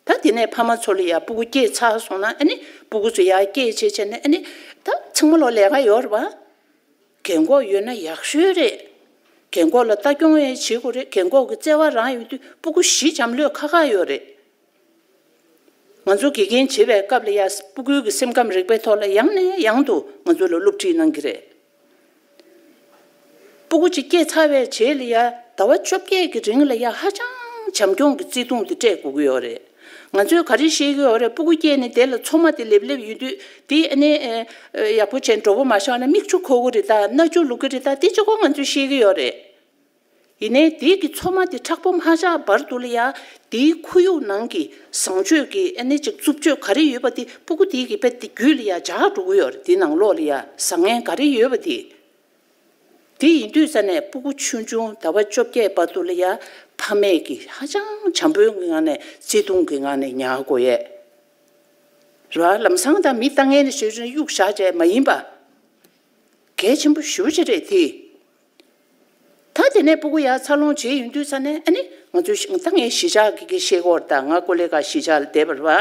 ད་དེ་ནས་ཕ་མ་ཚོ་ལ་ཡ་སྤུ་གུ་སྐྱེས་ཚར་སོང་ན་ཨ་ནི་སྤུ་གུ་ཚོ་ཡར་སྐྱེས་བྱས་བྱས་ནས་ཨ་ནི་ད་ཚང་མ་ལོ་ལས་ཀ་ཡོད་རེད་པ། རྒན་གོག་ཡོད་ན་ཡག་ཤོས་རེད། རྒན་གོག་ལ་ལྟ་སྐྱོང་ཡང་བྱེད་དགོས་རེད། རྒན་གོག་གི་བརྩེ་བ་རང་ཡོད་དུས་སྤུ་གུ་བཞི་འཇམ་ལྷོད་ཁག་ཁག་ཡོད་རེད། ང་ཚོ་དགེ་རྒན་བྱེད་པའི་སྐབས་ལ་ཡ་སྤུ་གུའི་གི་སེམས་ཁམས་རིག་པའི་ཐོག་ལ་ཡང་ནས་ཡང་དུ་ང་ཚོ་ལ་སློབ་ཁྲིད་གནང་གི་རེད། སྤུ་གུ་གཅིག་སྐྱེས་ཚར་བའི་རྗེས་ལ་ཡ་ཟླ་བ་བཅོ་བརྒྱད་ཀྱི་རིང་ལ་ཡ་ཧ་ཅང་བྱམས་སྐྱོང་གི་བརྩེ་དུང་དེ་སྤྲད་དགོས་ཀྱི་ཡོད་རེད། ང་ཚོས་ག་རེ་ཤེས་ཀྱི་ཡོད་རེད། སྤུ་གུ་སྐྱེས་ནས་དེ་ལ་ཚོད་མ་དེ་ལེབ་ལེབ་ཡོད་དུས་དེ་ཨ་ནི་ཨ་ཡག་པོ་བྱས་གྲོད་པ་མ་ཤོར་ན་མིག་ཆུ་ཁོག་གི་རེད་ད། སྣ་ཆུ་བླུག་གི་རེད་ད། དེ་གཅིག་པོ་ང་ཚོས་ཤེས་ཀྱི་ཡོད་རེད། ཡིན་ནའི་དེ་གི་ཚོད་མ་དེ་མཁྲེགས་པོ་མ་ཆགས་བར་དུ་ལ་ཡ་དེའི་ཁོར་ཡུག་ནང་གི་བཟང་སྤྱོད་ཀྱི་ཨ་ནི་ཅིག་རྩུབ་སྤྱོད་ག་རེ་ཡོད་པ་དེ་སྤུ་གུ་དེ་གི་དཔེ་དེ་རྒྱུད་ལ་ཡ་འཇགས་འགྲོ་གི་ཡོད་རེད། དེ་ནང་ལོགས་ལ་ཡ་བཟང་ངན་ག་རེ་ཡོད་པ་དེ། དེ་ཡིན་དུས་ས་ནས་སྤུ་གུ་ཆུང་ཆུང་ཟླ་བ་བཅོ་བརྒྱད་བར་དུ་ལ་ཡ་ཕ་མས་ཀྱི་ཧ་ཅང་བྱམས་པོའི་ངང་ནས་བརྩེ་དུང་གི་ངང་ནས་ཉར་དགོས་ཡས་རེད་བ། ལམ་སང་ད་མི་ལྟ་ངན་ཞེ་དྲག་གཡུག་བཞག་བྱས་མ་ཡིན་པ་གལ་ཆེན་པོ་ཞེ་པོ་ཅིག་རེད་དེ། ད་དེ་ནས་སྤུ་གུ་ཡར་འཚར་ལོངས་བྱས་ཡོང་དུས་ས་ནས་ཨ་ནི་ང་ཚོས་ཤི་ད་ངས་གཞིས་ཆགས་ཀྱི་སྐད་བཤད་ཀྱི་ཡོད་རེད། ད་ང་ཀོ་ལེ་ག་གཞིས་ཆགས་ལ་བསྡད་པ་རེད་བ།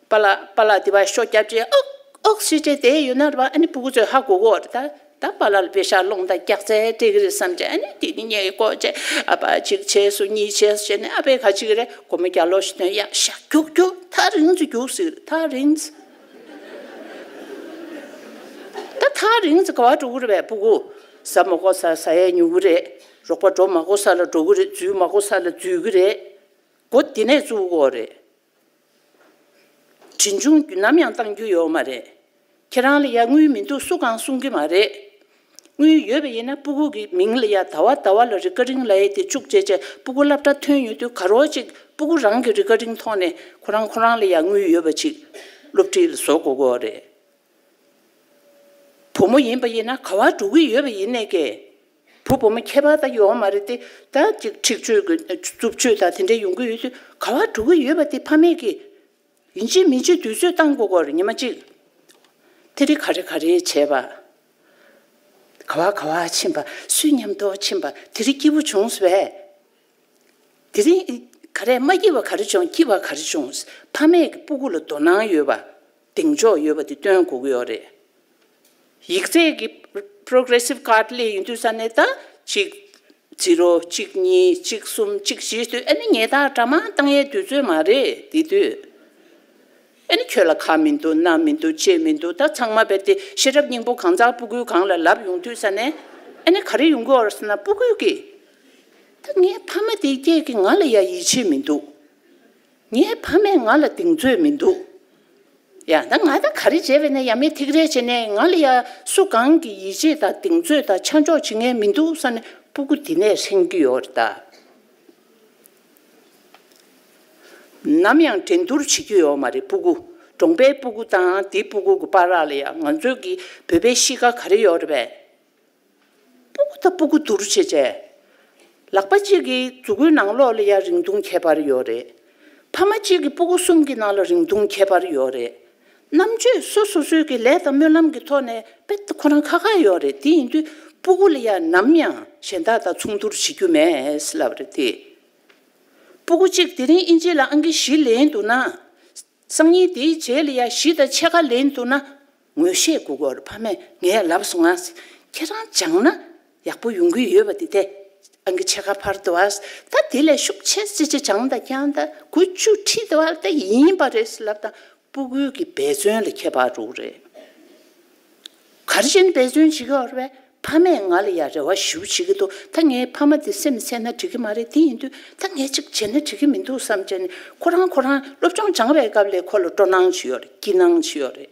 པཱ་ལགས་པཱ་ལགས་དེ་བ་ཤོ་རྒྱབ་བྱས་ཨོག་ཨོག་ཟེར་བྱས་བསྡད་ཡོད་ན་རེད་བ། ཨ་ནི་སྤུ་གུ་ཚོས་ཧ་གོ་གི་ཡོད་རེད། ད་ད་པཱ་ལགས་ལ་པེ་ཤག་སློང་དང་སྐྱག་རྫས་སྤྲད་ཀྱི་རེད་བསམ་བྱས་ཨ་ནི་དེ་ནི་ངས་ཀོ་བྱས་ཨ་ཕ་གཅིག་བྱས་སོང་གཉིས་བྱས་སོང་བྱས་ནས་ཨ་ཕས་ག་ཅིག་རེད་སྒོར་མོ་བརྒྱ་ལོ་ཞིག་སྟོན། ཡ་ཤ་རྒྱུག་རྒྱུག་ཐག་རིང་ཙམ་རྒྱུགས་ཟེར། ཐག་རིང་ཙམ། ད་ཐག་རིང་ཙམ་ག་པར་འགྲོ་གི་རེད་པས། སྤུ་གུ་ཟ་མ་དགོས་ས་ཟ་ཡས་ཉོ་གི་རེད། རོགས་པ་འགྲོ་མ་དགོས་ས་ལ་འགྲོ་གི་རེད། འཛུལ་མ་དགོས་ས་ལ་འཛུལ་གི་རེད། སྒོ་དེ་ནས་བཙུགས་དགོས་རེད། གྲོན་ཆུང་ནམ་ཡང་བཏང་རྒྱུ་ཡོད་མ་རེད། ཁྱེད་རང་ལ་ཡ་དངུལ་མི་འདུག་སུ་གང་གསུང་གི་མ་རེད། དངུལ་ཡོད་པ་ཡིན་ན་སྤུ་གུ་གི་མིང་ལ་ཡ་ཟླ་བ་ཟླ་བ་ལ་རི་ཀ་རིང་ལབ་ཡས་དེ་བཅུག་བྱས་བྱས་སྤུ་གུ་སློབ་གྲྭ་ཐོན་ཡོང་དུས་ག་རོགས་ཅིག་སྤུ་གུ་རང་གི་རི་ཀ་རིང་ཐོག་ནས་ཁོ་རང་ཁོ་རང་ལ་ཡ་དངུལ་ཡོད་པ་ཅིག་སློབ་ཁྲིད་ལ་བཟོ་དགོས་ཀྱི་ཡོད་རེད། བུ་མོ་ཡིན་པ་ཡིན་ན་ག་པར་འགྲོ་གི་ཡོད་པ་ཡིན་ནའི་ཀྱེ། བུ་བུ་མོ་ཁྱད་པར་ད་ཡོད་མ་རེད་དེ། ད་ཅིག་འཁྲིག་སྤྱོད་ཀྱི་རྩུབ་སྤྱོད་ད་དེ་འདྲ་ཡོང་གི་ཡོད་དུས་ག་པར་འགྲོ་གི་ཡོད་པ་དེ་ཕ་མས་ཀྱིས་ཡིན་གཅིག་མིན་གཅིག་དུས་ཚོད་བཏང་དགོས་ཀྱི་ཡོད་རེད། ཉི་མ་གཅིག་དེ་རིང་ག་རེ་ག་རེ་བྱས་པ། ག་པར་ག་པར་ཕྱིན་པ། སུའི་མཉམ་དུ་ཕྱིན་པ། དེ་རིང་སྐྱིད་པོ་བྱུང་སོང་བས། དེ་རིང་ག་རེ་མ་སྐྱིད་པ་ག་རེ་བྱུང་། སྐྱིད་པ་ག་རེ་བྱུང་། ཕ་མས་ཀྱི་སྤུ་གུ་ལ་དོ་སྣང་ཡོད་པ། གདེང་འཇོག་ཡོད་པ་དེ་སྟོན་དགོས་ཀྱི་ཡོད་རེད། ཡིག་ཚད་ཀྱི་པོ་རོ་གེ་རེ་སིབ་ཀཱཌ་སླེབས་ཡོང་དུས་ས་ནས་ད་གཅིག་ཛི་རོ་གཅིག་གཉིས་གཅིག་གསུམ་གཅིག་བཞི་དུས་ཨ་ནི་ངས་ད་གྲ་མ་བཏང་ཡའི་དུས་ཚོད་མ་རེད་དེ་དུས། ཨ་ནི་ཁྱོད་ལ་ཁ་མི་འདུག་སྣ་མི་འདུག་ལྕེ་མི་འདུག་ད་ཚང་མ་རྦད་དེ་ཤེས་རབ་སྙིང་པོ་གང་ཚང་སྤུ་གུའི་སྒང་ལ་ལབ་ཡོང་དུས་ས་ནས་ཨ་ནི་ག་རེ་ཡོང་གི་ཡོད་རེད་ཟེར་ན་སྤུ་གུས་ཀྱིས། ད་ངའི་ཕ་མ་དེ་སྐྱེས་ཀྱི་ང་ལ་ཡ་ཡིད་ཆེས་མི་འདུག་ངའི་ཕ་མས་ང་ལ་གདེང་ཚོད་མི་འདུག་ཡ་ད་ང་ད་ག་རེ་བྱས་པས་ན་ཡ་མེད་ཐིག་རེ་བྱས་ནས་ང་ལ་ཡ་སུ་གང་གི་ཡིད་ཆེས་དང་གདེང་ཚོད་དང་ཆ་འཇོག་བྱེད་མཁན་མི་འདུག་བསམ་ནས་སྤུ་གུ་འདི་ནས་ཧྲེང་གི་ཡོད་རེད་ད། ནམ་ཡང་འགྲན་བསྡུར་བྱེད་རྒྱུ་ཡོད་མ་རེད་སྤུ་གུ། གྲོང་པའི་སྤུ་གུ་དང་དེའི་སྤུ་གུ་གི་བར་ལ་ཡ་ང་ཚོའི་གི་བོད་པའི་གཤིས་ཀ་ག་རེ་ཡོད་རེད་པས། སྤུ་གུ་དང་སྤུ་གུ་བསྡུར་བྱས་བྱས། ལག་པ་གཅིག་གི་མཛུ་གུའི་ནང་ལོགས་ལ་ཡང་རིང་ཐུང་ཁྱད་པར་ཡོད་རེད། ཕ་མ་གཅིག་གི་སྤུ་གུ་གསུམ་གྱི་ནང་ལ་རིང་ཐུང་ཁྱད་པར་ཡོད་རེད། རྣམ་དཔྱོད་སོ་སོ་སོའི་གི་ལས་དང་སྨོན་ལམ་གྱི་ཐོག་ནས་དཔེ་ཁོ་རང་ཁ་ཁ་ཡོད་རེད། དེ་ཡིན་དུས་སྤུ་གུ་ལ་ཡང་ནམ་ཡང་གཞན་དག་དང་མཚུངས་བསྡུར་བྱེད་རྒྱུ་མེད་ལབ་རེད་དེ། སྤུ་གུ་གཅིག་དེ་རིང་ཨིན་ཇི་ལ་ཨང་ཀི་བཞི་ལེན་འདུག་ན། སང་ཉིན་དེའི་རྗེས་ལ་ཡ་བཞི་དང་ཕྱེད་ཀ་ལེན་འདུག་ན། ངོ་ཤེས་དགོས་ཀྱི་ཡོད་རེད། ཕ་མས་ངས་ལབ་སོང་ང་། ཁྱེད་རང་སྦྱངས་ན་ཡག་པོ་ཡོང་གི་ཡོད་པ་དེ་དེ། ཨང་ཀི་ཕྱེད་ཀ་འཕར་འདུག་ཨ། ད་དེ་ལས་ཤུགས་ཆེ་ཙི་ཅི་སྦྱངས་དང་ཀྱང་ད་དགུ་བཅུ་ཁྲིད་འདུག་ཨ། ད་ཡིན་པ་རེད་ལབ་དང་སྤུ་གུའི་གི་འབད་བརྩོན་ལ་ཁྱད་པར་འགྲོ་གི་རེད། ག་རེ་བྱས་ནས་འབད་བརྩོན་བྱེད་ཀྱི་ཡོད་རེད་པས། ཕ་མས་ང་ལ་ཡ་རེ་བ་ཞེ་པོ་བྱེད་ཀྱི་འདུག་ད་ངའི་ཕ་མ་དེ་སེམས་འཚལ་ན་འགྲིག་གི་མ་རེད། དེ་ཡིན་དུས་ད་ངས་ཅིག་བྱས་ན་འགྲིག་གི་མི་འདུག་བསམ་བྱས་ནས་ཁོ་རང་ཁོ་རང་སློབ་སྦྱོང་སྦྱངས་པའི་སྐབས་ལས་ཁོ་ལ་སྤྲོ་སྣང་ཅིག་ཡོད་རེད། སྐྱིད་སྣང་ཅིག་ཡོད་རེད།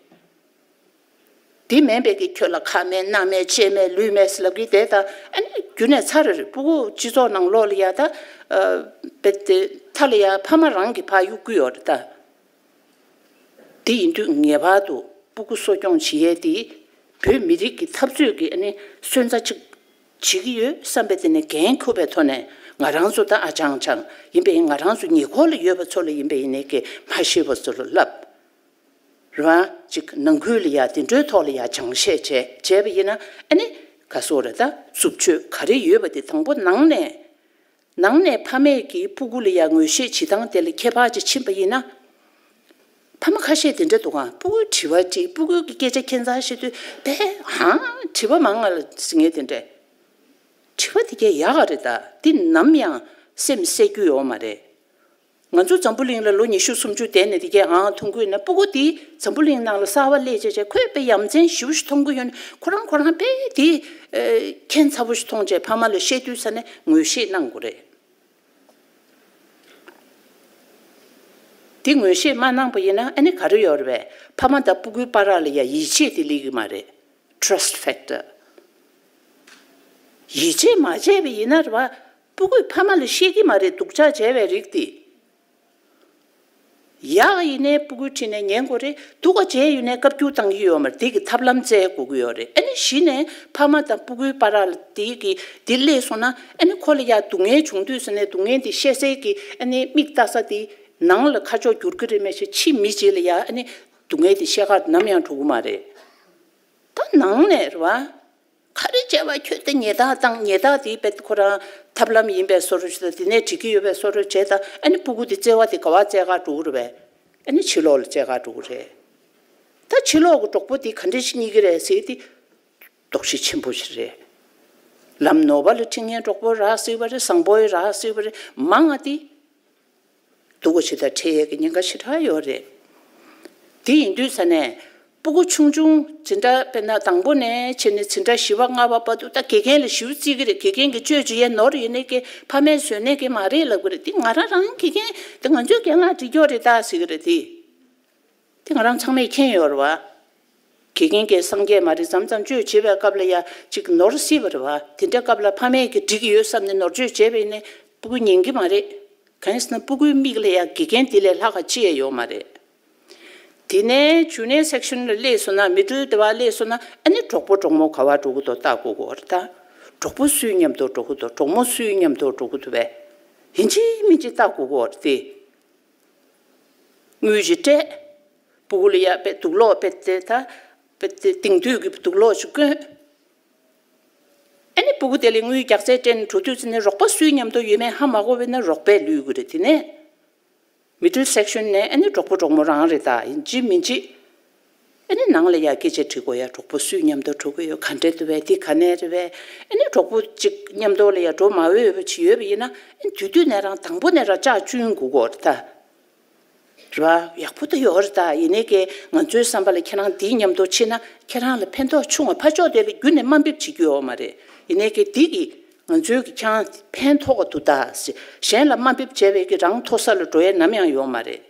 དེ་མིན་པའི་གི་ཁྱོད་ལ་ཁ་མེད་སྣ་མེད་ལྕེ་མེད་ལུས་མེད་ཟེར་ལབ་གི་དེ་ད་ཨ་ནི་རྒྱུ་ནས་ཚར་རེད། སྤུ་གུ་སྤྱི་ཚོགས་ནང་ལོགས་ལ་ཡ་ད་ཨ་བེད་དེ་མཐའ་ལ་ཡ་ཕ་མ་རང་གི་ཕར་གཡུག་གི་ཡོད་རེད་ད། དེ་ཡིན་དུས་ངེས་པར་དུ་སྤུ་གུ་གསོ་སྐྱོང་བྱེད་ཡས་དེ་བོད་མི་རིགས་ཀྱི་འཐབ་རྩོད་ཀྱི་ཨ་ནི་སོན་རྩ་གཅིག་བྱེད་ཀྱི་ཡོད་བསམ་པའི་དེ་ནས་འགན་འཁུར་བའི་ཐོག་ནས་ང་རང་ཚོ་ད་ཨ་ཅང་ཅང་ཡིན་པའི་ང་རང་ཚོ་ཉེ་འཁོར་ལ་ཡོད་པ་ཚོ་ལ་ཡིན་པའི་ཡིན་ནའི་ཀྱི་མ་ཤེས་པ་ཚོ་ལ་བསླབ། རེད་བ། ཅིག་ནང་ཁུལ་ལ་ཡ་དེ་འདྲའི་ཐོག་ལ་ཡ་སྦྱང་བཤད་བྱས་བྱས་པ་ཡིན་ན་ཨ་ནི་ག་སོག་རེད་ད་རྩུབ་སྤྱོད་ག་རེ་ཡོད་པ་དེ་དང་པོ་ནང་ནས། ནང་ནས་ཕ་མས་ཀྱིས་སྤུ་གུ་ལ་ཡ་ངོས་བཞེས་བྱེད་སྟངས་དེ་ལ་ཁྱད་པར་ཅིག་ཕྱིན་པ་ཡིན་ན། ཕ་མ་ཁ་ཤས་དེ་འདྲ་འདུག་ག་སྤུ་གུའི་དྲི་བ་དྲིས། སྤུ་གུ་གི་སྐད་ཆ་ཁྱད་མཚར་བཤད་དུས་པས་ཧང་དྲི་བ་མང་ང་ལ་ཟེར་ངེས་དེ་འདྲ། དྲི་བ་དེ་གས་ཡག་ག་རེད་ད། འདི་ནམ་ཡང་སེམས་གསལ་རྒྱུ་ཡོད་མ་རེད། ང་ཚོ་འཛམ་བུ་གླིང་ལ་ལོ་ཉི་ཤུ་སུམ་ཅུ་བསྡད་ནས་དེ་གས་ཨང་མཐོང་གི་ཡོད་ན་སྤུ་གུ་དེ་འཛམ་བུ་གླིང་ནང་ལ་གསར་བ་སླེབས་བྱས་བྱས་ཁོས་དཔེ་ཡ་མཚན་ཞེ་པོ་ཞིག་མཐོང་གི་ཡོད་ན་ཁོ་རང་ཁོ་རང་དཔེ་དེ་ཁྱད་མཚར་པོ་ཞིག་མཐོང་བྱས་ཕ་མ་ལ་བཤད་དུས་ས་ནས་ངོས་བཞེས་གནང་དགོས་རེད། དེ་ངོས་བཞེས་མ་གནང་པ་ཡིན་ན་ཨ་ནི་ག་རེ་ཡོད་རེད་པས། ཕ་མ་དང་སྤུ་གུའི་བར་ལ་ཡ་ཡིད་ཆེས་དེ་སླེབས་ཀྱི་མ་རེད། Trust factor། ཡིད་ཆེས་མ་བྱས་པ་ཡིན་ན་རེད་བ། སྤུ་གུས་ཕ་མ་ལ་བཤད་ཀྱི་མ་རེད་སྡུག་ཅག་བྱས་པའི་རིགས་དེ། ཡག་ཡིན་ནའི་སྤུ་གུའི་འཁྲིས་ནས་ཉན་དགོས་རེད། སྡུག་ག་བྱས་ཡོད་ནའི་བཀའ་བཀྱོན་བཏང་གི་ཡོད་མ་རེད། དེ་གི་ཐབས་ལམ་བཙལ་དགོས་ཀྱི་ཡོད་རེད། ཨ་ནི་གཞི་ནས་ཕ་མ་དང་སྤུ་གུའི་བར་ལ་དེ་གི་དེ་སླེབས་སོང་ན་ཨ་ནི་ཁོ་ལ་ཡ་སྡུག་བསྔལ་བྱུང་དུས་ཟེར་ནས་སྡུག་བསྔལ་དེ་བཤད་སའི་གི་ཨ་ནི་མིག་ལྟ་ས་དེ་ནང་ལ་ཁ་ཕྱོགས་འགྱུར་གི་རེད་མེད་ཤེས། ཕྱི་མི་རྗེས་ལ་ཡ་ཨ་ནི་སྡུག་བསྔལ་དེ་བཤད་གར་ནམ་ཡང་འགྲོ་གི་མ་རེད། ད་ནང་ནས་རེད་བ། ག་རེ་བྱས་པ་ཁྱོད་དེ་ཉེས་རྡུང་བཏང་། ཉེས་རྡུང་དེ་དཔེ་ཁོ་རང་ཐབས་ལམ་ཡིན་པའི་བཟོ་འདྲ་ཞིག་དང་དེ་ནས་འགྲིག་གི་ཡོད་པའི་བཟོ་འདྲ་བྱས་དང་ཨ་ནི་སྤུ་གུ་དེ་བརྩེ་བ་དེ་ག་བ་བཙལ་ག་འགྲོ་གི་རེད་པས། ཨ་ནི་ཕྱི་ལོགས་ལ་བཙལ་ག་འགྲོ་གི་རེད། ད་ཕྱི་ལོགས་ཀྱི་གྲོགས་པོ་དེ་ག་འདྲ་ཞིག་རྙེད་ཀྱི་རེད་ཟེར་དེ་དོགས་གཞི་ཆེན་པོ་ཞིག་རེད། ལམ་ནོར་བ་ལ་ཁྲིད་མཁན་གྲོགས་པོ་རག་སྲིད་པ་རེད། བཟང་པོ་ཡི་རག་སྲིད་པ་རེད། མང་ང་དེ། སྡུག་ག་ཞིག་དང་འཕྲད་ཡས་ཀྱི་ཉེན་ཁ་ཞེ་དྲག་ཡོད་རེད། དེ་ཡིན་དུས་ས་ནས་སྤུ་གུ་ཆུང་ཆུང་འཛིན་གྲྭ་དཔེར་ན་དང་པོ་ནས་བྱས་ནས་འཛིན་གྲྭ་བཞི་པ་ལྔ་པ་བར་དུ་ད་དགེ་རྒན་ལ་ཞེ་པོ་བརྩི་གི་རེད། དགེ་རྒན་གྱིས་བཅོས་བྱེད་ཡས་ནོར་ཡོད་ནའི་ཀྱི་ཕ་མས་བཟོས་ནའི་ཀྱི་མ་རེད་ལབ་གི་རེད། དེ་ང་རང་རང་དགེ་རྒན་དེ་ང་ཚོའི་རྒན་ལགས་འགྲིག་ཀྱོག་རེད་ད་ཟེར་གི་རེད་དེ། དེ་ང་རང་ཚང་མས་མཁྱེན་ཡོད་རེད་བ། དགེ་རྒན་གྱིས་སངས་རྒྱས་མ་རེད། མཚམས་མཚམས་བཅོས་བྱེད་པའི་སྐབས་ལ་ཡ་ཅིག་ནོར་སྲིད་པ་རེད་བ། དེ་འདྲའི་སྐབས་ལ་ཕ་མས་ཀྱིས་འགྲིག་གི་ཡོད་བསམ་ནས་ནོར་བཅོས་བྱས་པ་ཡིན་ནའི་སྤུ་གུ་ཉན་གྱི་མ་རེད། གང་ཡིན་ཟེར་ན་སྤུ་གུའི་མིག་ལ་ཡ་དགེ་རྒན་དེ་ལས་ལྷག་ག་ཅི་ཡང་ཡོད་མ་རེད། དེ་ནས་ཇུ་ནི་ཡར་སེག་ཤན་ལ་སླེབས་སོང་ན། མི་ཌལ་དེ་བ་སླེབས་སོང་ན་ཨ་ནི་གྲོགས་པོ་གྲོགས་མོ་ག་བ་འགྲོ་གི་འདུག་ལྟ་དགོས་ཀྱི་ཡོད་རེད་ད། གྲོགས་པོ་སུའི་མཉམ་དུ་འགྲོ་གི་འདུག་གྲོགས་མོ་སུའི་མཉམ་དུ་འགྲོ་གི་འདུག་བས། ཡིན་གཅིག་མིན་གཅིག་ལྟ་དགོས་ཀྱི་ཡོད་རེད་དེ། དངུལ་ཅིག་སྤྲད། སྤུ་གུ་ལ་ཡ་དཔེ་དུག་སློག་དཔེ་དེ་ད། དཔེ་དེ་དེང་དུས་ཀྱི་དུག་སློག་ཅིག་བསྐོན། ཨ་ནི་སྤུ་གུ་དེ་ལ་དངུལ་རྒྱག་རྩལ་སྤྲད་ནས་འགྲོ་དུས་ཙམ་ནས་རོགས་པ་སུའི་མཉམ་དུ་ཡོད་མེད་ཧ་མ་གོ་བས་ན་རོགས་པས་བསླུས་དགོས་རེད། དེ་ནས་མི་ཌལ་སེག་ཤན་ནས་ཨ་ནི་གྲོགས་པོ་གྲོགས་མོ་རང་རེད་ད། ཡིན་གཅིག་མིན་གཅིག་ཨ་ནི་ནང་ལ་ཡ་སྐད་ཆ་དྲི་དགོས་ཡ། གྲོགས་པོ་སུའི་མཉམ་དུ་འགྲོ་གི་ཡོད། ག་འདྲས་འདུག་བས། དེ་ག་ནས་རེད་བས། ཨ་ནི་གྲོགས་པོ་གཅིག་མཉམ་དུ་ལ་ཡ་འགྲོ་མ་འོས་པ་ཅིག་ཡོད་པ་ཡིན་ན་ཨ་ནི་དུས་དུས་ནས་རང་དང་པོ་ནས་རང་ལྕག་བཅུན་དགོས་ཀྱི་ཡོད་རེད་ད། རེད་བ། ཡག་པོ་ད་ཡོད་རེད་ད། ཡིན་ནའི་ཀྱེ་ང་ཚོའི་བསམ་པ་ལ་ཁྱེད་རང་དེའི་མཉམ་དུ་ཕྱིན་ན་ཁྱེད་རང་ལ་ཕན་ཐོགས་ཆུང་བ། ཕར་ཕྱོགས་དེ་ལ་རྒྱུན་ནས་དམའ་འབེབས་བྱེད་རྒྱུ་ཡོད་མ་རེད། ཡིན་ནའི་ཀྱེ་འདི་གིས་ང་ཚོའི་ཀྱི་ཁྱེད་རང་ཕན་ཐོགས་པ་འདུག་ད་ཟེར། གཞན་ལ་དམའ་འབེབས་བྱས་པའི་ཀྱི་རང་མཐོ་ས་ལ་འགྲོ་ཡས་ནམ་ཡང་ཡོད་མ་རེད།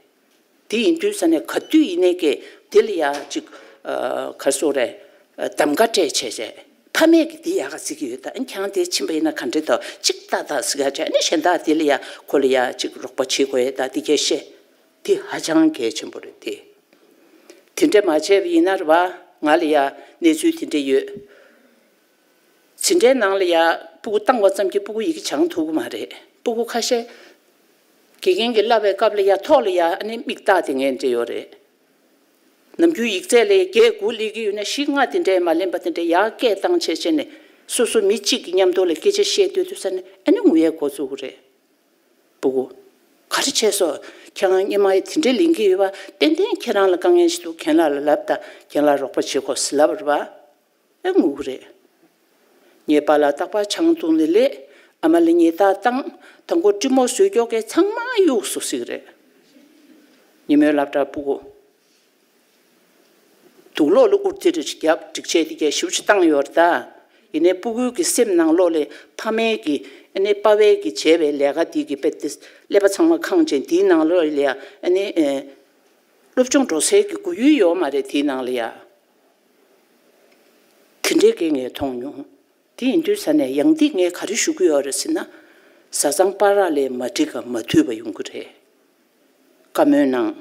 དེ་ཡིན་དུས་ས་ནས་ག་དུས་ཡིན་ནའི་ཀྱེ་དེ་ལ་ཡ་ཅིག་ཨ་ག་རེ་ཟེར་དགོས་རེད། གདམ་ག་སྤྲད་བྱས་བྱས། ཕ་མས་ཀྱིས་འདི་ཡག་ག་བརྩི་གི་ཡོད་ད། ཨ་ནི་ཁྱེད་རང་དེ་ཕྱིན་པ་ཡིན་ན་ག་འདྲས་འདུག་ཅིག་ལྟ་ད་ཟེར་ག་བྱས། ཨ་ནི་གཞན་དག་དེ་ལ་ཡ་ཁོ་ལ་ཡ་ཅིག་རོགས་པ་བྱེད་དགོས་ཡས་ད་འདི་སྐད་བཤད། དེ་ཧ་ཅང་གལ་ཆེན་པོ་རེད་དེ། དེ་འདྲས་མ་བྱས་པ་ཡིན་ན་རེད་བ། ང་ལ་ཡ་གནས་ཚུལ་དེ་འདྲས་ཡོད། འཛིན་གྲྭའི་ནང་ལ་ཡ་སྤུ་གུ་བཏང་བ་ཙམ་གྱིས་སྤུ་གུ་ཡི་གེ་སྦྱང་ཐུབ་ཀྱི་མ་རེད། སྤུ་གུ་ཁ་ཤས་དགེ་རྒན་གྱིས་བསླབ་པའི་སྐབས་ལ་ཡ་ཐོག་ལ་ཡ་ཨ་ནི་མིག་ལྟ་དེ་ངན་འདྲ་ཡོད་རེད། ནམ་རྒྱུན་ཡིག་ཚད་ལ་བརྒྱད་དགུ་སླེབས་ཀྱི་ཡོད་ན་བཞི་ལྔ་དེ་འདྲས་མ་ལེན་པ་དེ་འདྲས་ཡར་སྐད་བཏང་བྱས་བྱས་ནས་སོ་སོ་མི་གཅིག་གི་མཉམ་དུ་ལ་སྐད་ཆ་བཤད་སྡོད་དུས་ས་ནས་ཨ་ནི་ངུ་ཡས་འགོ་བཙུགས་ཀྱི་རེད། སྤུ་གུ། ག་རེ་བྱས་སོང་། ཁྱེད་རང་སྔོན་མ་དེ་འདྲས་ལེན་གྱི་ཡོད་པ། ཏན་ཏན་ཁྱེད་རང་ལ་དཀའ་ངལ་ཞིག་འདུག་རྒན་ལགས་ལ་ལབ་དང་། རྒན་ལགས་རོགས་པ་བྱེད་དགོས་ཟེར་ལབ་པ་རེད་པ། ཨེ་ངུ་གི་རེད། ངའི་པཱ་ལགས་རྟག་པར་ཆང་བཏུང་ནས་སླེབས། ཨ་མ་ལ་ཉེས་རྡུང་བཏང་། དང་པོ་ཀྲི་མོ་བཟོས་ཀྱོག་གས་ཚང་མ་གཡུགས་སོང་ཟེར་གི་རེད། ཉིན་མོའི་སློབ་གྲྭ་སྤུ་གུ། དུག་སློག་ལ་ཨུར་ཙི་རེ་ཞིག་བརྒྱབ། སྒྲིག་ཆས་དེ་གས་ཞིབ་ཅིག་བཏང་ཡོད་རེད་ད། ཡིན་ནའི་སྤུ་གུའི་གི་སེམས་ནང་ལོགས་ལ་ཕ་མའི་གི་ཨ་ནི་པ་ཕའི་གི་བྱས་པའི་ལས་ཀ་དེ་གི་དཔེ་དེ་ཀླད་པ་ཚང་མ་ཁེངས་བྱས། དེའི་ནང་ལོགས་ལ་ཡ་ཨ་ནི་ཨེ་སློབ་སྦྱོང་འགྲོ་སའི་གི་སྒུག་ཡུལ་ཡོད་མ་རེད། དེའི་ནང་ལ་ཡ། དེ་འདྲའི་སྐད་ངས་མཐོང་མྱོང་། དེ་ཡིན་དུས་ས་ནས་ཡང་འདི་ངས་ག་རེ་ཞུ་གི་ཡོད་རེད་ཟེར་ན། བཟའ་ཚང་བར་ལ་མ་འགྲིག་ག་མ་མཐུན་པ་ཡོང་གི་རེད། བཀའ་མོལ་གནང་།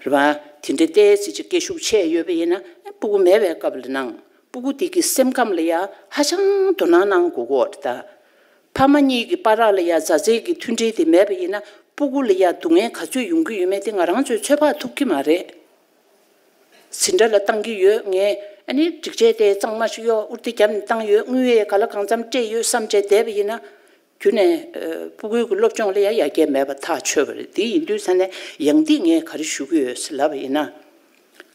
རེད་བ། དེ་འདྲའི་ཏོག་ཙམ་ཅིག་སྐད་ཤུགས་ཆེ་ཡོད་པ་ཡིན་ན་ཨ་སྤུ་གུ་མེད་པའི་སྐབས་ལ་ནང་སྤུ་གུ་དེ་གི་སེམས་ཁམས་ལ་ཡ་ཧ་ཅང་དོ་སྣང་གནང་དགོས་ཀྱི་ཡོད་རེད་ད། ཕ་མ་གཉིས་ཀྱི་བར་ལ་ཡ་མཛའ་བརྩེ་གི་མཐུན་སྒྲིལ་དེ་མེད་པ་ཡིན་ན་སྤུ་གུ་ལ་ཡ་སྡུག་བསྔལ་ག་ཚོད་ཡོང་གི་ཡོད་མེད་དེ་ང་རང་ཚོས་ཚོད་དཔག་ཐུབ་ཀྱི་མ་རེད། འཛིན་གྲྭ་ལ་བཏང་གི་ཡོད། ངས་ཨ་ནི་སྒྲིག་ཆས་དེ་གཙང་མ་ཞིག་གཡོག་དབུར་ཏི་བརྒྱབ་ནས་བཏང་ཡོད། དངུལ་ཡས་ག་ལ་གང་འཚམ་སྤྲད་ཡོད་བསམ་བྱས་བསྡད་པ་ཡིན་ན། རྒྱུ་ནས་ཨ་སྤུ་གུའི་གི་སློབ་སྦྱོང་ལ་ཡང་ཡར་རྒྱས་མེད་པ་ཐག་ཆོད་པ་རེད། དེ་ཡིན་དུས་ཙ་ནས་ཡང་འདི་ངས་ག་རེ་ཞུ་གི་ཡོད་ཟེར་ལབ་པ་ཡིན་ན།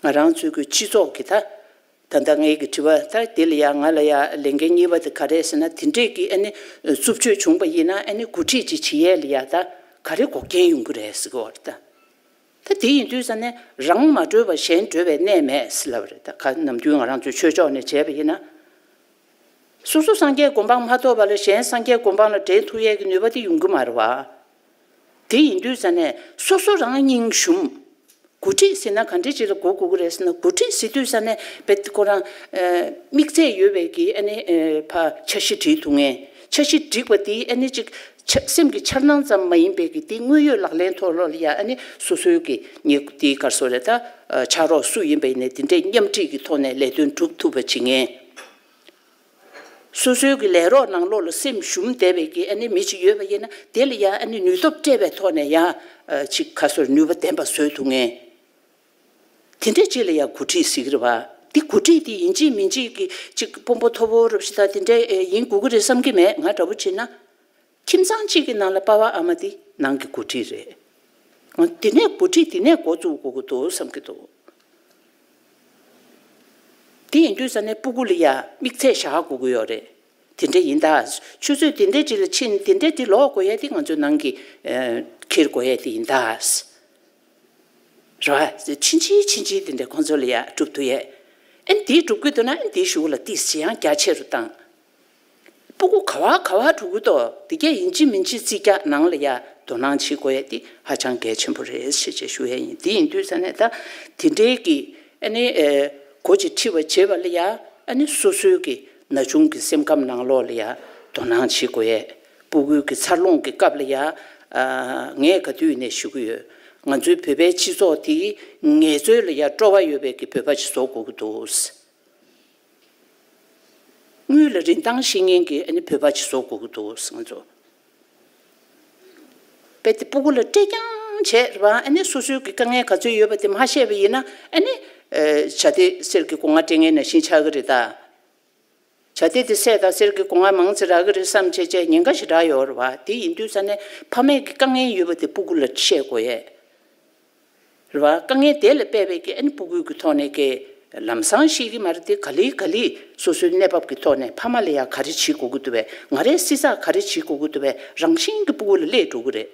ང་རང་ཚོའི་གི་སྤྱི་ཚོགས་ཀྱི་ད་ད་ལྟ་ངའི་གི་དྲི་བ་ད་དེ་ལ་ཡང་ང་ལ་ཡང་ལས་འགན་གཉིས་པ་དེ་ག་རེ་ཟེར་ན། དེ་འདྲས་ཀྱི་ཨ་ནི་རྩུབ་སྤྱོད་བྱུང་པ་ཡིན་ན་ཨ་ནི་འགོ་ཁྲིད་ཅིག་བྱེད་ཡས་ལ་ཡང་ད་ག་རེ་འགོག་རྐྱེན་ཡོང་གི་རེད་ཟེར་གི་ཡོད་རེད་ད། ད་དེ་ཡིན་དུས་ཙ་ནས་རང་མ་གྲོལ་བ་གཞན་གྲོལ་བའི་གནས་མེད་ཟེར་ལབ་པ་རེད། ད་ག་ནམ་རྒྱུན་ང་རང་ཚོའི་ཆོས་ཕྱོགས་ནས་བྱས་པ་ཡིན་ན། སོ་སོ་སངས་རྒྱས་གོ་འཕང་མ་ཐོབ་པ་ལ་གཞན་སངས་རྒྱས་གོ་འཕང་ལ་འདྲེན་ཐུབ་ཡས་ཀྱི་ནུས་པ་དེ་ཡོང་གི་མ་རེད་བ། དེ་ཡིན་དུས་ཙ་ནས་སོ་སོ་རང་སྙིང་ཞུམ། འགོ་ཁྲིད་ཟེར་ན་ག་འདྲ་ཅིག་ལ་གོ་དགོས་ཀྱི་རེད་ཟེར་ན། འགོ་ཁྲིད་ཟེར་དུས་ཙ་ནས་དཔེ་ཁོ་རང་ཨ་དམིགས་ཚད་ཡོད་པའི་གི་ཨ་ནི་ཨ་ཕར་འཆར་གཞི་སྒྲིག་ཐུབ་མཁན། འཆར་གཞི་སྒྲིག་པ་དེ་ཨ་ནི་ཅིག་ཆ་སེམས་ཀྱི་འཆར་སྣང་ཙམ་མ་ཡིན་པའི་གི་དེ་དངོས་ཡོད་ལག་ལེན་ཐོག་ལ་ཡ་ཨ་ནི་སོ་སོའི་གི་ཉེ་དེ་ག་རེ་ཟེར་རེད་ད། ཨ་ཕྱག་རོགས་སུ་ཡིན་པ་ཡིན་ནའི་དེ་འདྲའི་མཉམ་འཁྲིད་ཀྱི་ཐོག་ནས་ལས་དོན་སྒྲུབ་ཐུབ་པ་བྱེད་མཁན། སོ་སོའི་གི་ལས་རོགས་ནང་ལོགས་ལ་སེམས་ཞུམ་བསྡད་པའི་གི་ཨ་ནི་མི་ཅིག་ཡོད་པ་ཡིན་ན་དེ་ལ་ཡ་ཨ་ནི་ནུས་སྟོབས་སྤྲད་པའི་ཐོག་ནས་ཡ་ཨ་ཅིག་ག་རེ་ཟེར་ནུས་པ་ལྡན་པ་བཟོ་ཐུབ་མཁན། དེ་འདྲ་ཅིག་ལ་ཡ་འགོ་ཁྲིད་ཟེར་གི་རེད་བ། འདི་འགོ་ཁྲིད་དེ་ཡིན་གཅིག་མིན་གཅིག་གི་ཅིག་དཔོན་པོ་མཐོ་པོ་རབ་ཞི་དང་དེ་འདྲ་ཨེ་ཡིན་དགོས་ཀྱི་རེད་བསམ་གྱི་མེད། ང་འདྲ་པོ་བྱས་ན། ཁྱིམ་ཚང་གཅིག་གི་ནང་ལ་པ་ཕ་ཨ་མ་དེ་ནང་གི་འགོ་ཁྲིད་རེད། ང་དེ་ནས་འགོ་ཁྲིད་དེ་ནས་འགོ་བཙུགས་དགོས་ཀྱི་འདུག་བསམ་གྱི་འདུག་དེ་ཡིན་དུས་ཙ་ནས་སྤུ་གུ་ལ་ཡ་དམིགས་ཚད་བཞག་དགོས་ཀྱི་ཡོད་རེད། དེ་འདྲ་ཡིན་ད། ཆུ་ཚོད་དེ་འདྲ་ཅིག་ལ་ཕྱིན་དེ་འདྲ་དེ་ལོག་དགོས་ཡ་དེ་ང་ཚོའི་ནང་གི་ཨ་འཁྱེར་དགོས་ཡ་དེ་ཡིན་ད། རེད་བ། ཕྱིན་ཆད་ཕྱིན་ཆད་དེ་འདྲ་ཁོང་ཚོ་ལ་ཡ་སྒྲུབ་ཐུབ་ཡས། ཨ་ནི་དེ་སྒྲུབ་ཀྱི་འདུག་ན་ཨ་ནི་དེའི་གཞུག་ལ་ཏོག་ཙམ་ཡང་རྒྱ་ཆེ་རུ་བཏང་། སྤུ་གུ་ག་བ་ག་བ་འགྲོ་གི་འདུག་དེ་གས་ཡིན་གཅིག་མིན་གཅིག་རྩིས་རྒྱག་ནང་ལ་ཡ་དོ་སྣང་བྱེད་དགོས་ཡས་དེ་ཧ་ཅང་གལ་ཆེན་པོ་རེད་ཞེས་བྱས་ཞུ་ཡས་ཡིན། དེ་ཡིན་དུས་ཙ་ནས་ད་དེ་འདྲའི་གི་ཨ་ནི་ཨེ་སྒོ་ཅིག་ཕྱེ་བ་བྱེད་པ་ལ་ཡ་ཨ་ནི་སོ་སོའི་གི་ན་ཆུང་གི་སེམས་ཁམས་ནང་ལོགས་ལ་ཡ་དོ་སྣང་བྱེད་དགོས་ཡས། སྤུ་གུའི་གི་འཚར་ལོངས་ཀྱི་སྐབས་ལ་ཡ་ཨ་ངས་ག་དུས་ནས་ཞུ་གི་ཡོད། ང་ཚོའི་བོད་པའི་སྤྱི་ཚོགས་དེ་ངལ་རྩོལ་ལ་ཡ་སྤྲོ་བ་ཡོད་པའི་གི་བོད་པ་ཅིག་བཟོ་དགོས་ཀྱི་འདུག་དངུལ་ལ་རིན་ཐང་ཤེས་མཁན་གྱི་ཨ་ནི་བོད་པ་ཅིག་བཟོ་དགོས་ཀྱི་འདུག་ང་ཚོ། དཔེ་དེ་སྤུ་གུ་ལ་སྤྲད་རྐྱང་བྱས་རེད་བ། ཨ་ནི་སོ་སོའི་གི་དཀའ་ངལ་ག་ཚོད་ཡོད་པ་དེ་མ་བཤད་པ་ཡིན་ན་ཨ་ནི་ཨ་བྱ་དེ་གསེར་གྱི་སྒོ་ང་སྤྲད་མཁན་ནང་བཞིན་ཆགས་ཀྱི་རེད་ད། བྱ་དེ་དེ་སྲས་དང་གསེར་གྱི་སྒོ་ང་མང་ཙམ་རག་གི་རེད་བསམ་བྱས་བྱས་ཉེན་ཁ་ཞེ་དྲག་ཡོད་རེད་བ། དེ་ཡིན་དུས་ཙ་ནས་ཕ་མས་ཀྱི་དཀའ་ངལ་ཡོད་པ་དེ་སྤུ་གུ་ལ་བཤད་དགོས་ཡས། རེད་བ། དཀའ་ངལ་དེ་ལ་དཔག་པའི་གི་ཨ་ནི་སྤུ་གུའི་གི་ཐོག་ནས་ཀྱི་ལམ་སང་ཤེས་ཀྱི་མ་རེད་དེ། ག་ལེ་ག་ལེ་སོ་སོའི་གནས་བབ་ཀྱི་ཐོག་ནས་ཕ་མ་ལ་ཡ་ག་རེ་བྱེད་དགོས་ཀྱི་འདུག་པས། ང་རའི་བསྲེ་ཚགས་ག་རེ་བྱེད་དགོས་ཀྱི་འདུག་པས། རང་བཞིན་གྱི་སྤུ་གུ་ལ་སླེབས་འགྲོ་གི་རེད།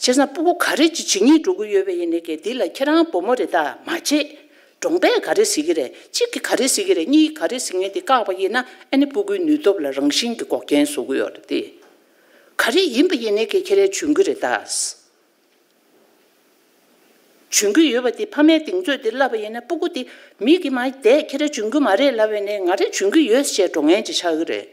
བྱས་ཙང་སྤུ་གུ་ག་རེ་ཅིག་བྱེད་སྙིང་འདོད་ཀྱི་ཡོད་པ་ཡིན་ནའི་གི་འདི་ལ་ཁྱེད་རང་བུ་མོ་རེད་ད་མ་བྱེད། གྲོང་པས་ག་རེ་ཟེར་གྱི་རེད། གཅིག་གིས་ག་རེ་ཟེར་གྱི་རེད། གཉིས་ག་རེ་ཟེར་མཁན་དེ་བཀག་པ་ཡིན་ན་ཨ་ནི་སྤུ་གུའི་ནུས་སྟོབས་ལ་རང་བཞིན་གྱི་འགོག་རྐྱེན་བཟོ་གི་ཡོད་རེད་དེ། ག་རེ་ཡིན་པ་ཡིན་ནའི་གི་ཁྱེད་རང་འཇོན་གྱི་རེད་ད། འཇོན་གྱི་ཡོད་པ་དེ་ཕ་མའི་གདེང་ཚོད་དེ་བསླབ་པ་ཡིན་ན་སྤུ་གུ་དེ་མིག་གིས་མ་བལྟས་ཁྱེད་རང་འཇོན་གྱི་མ་རེད་ལབ་པ་ཡིན་ནའི་ང་རང་འཇོན་གྱི་ཡོད་ཅེས་འགྲོ་མཁན་ཅིག་ཆགས་ཀྱི་རེད།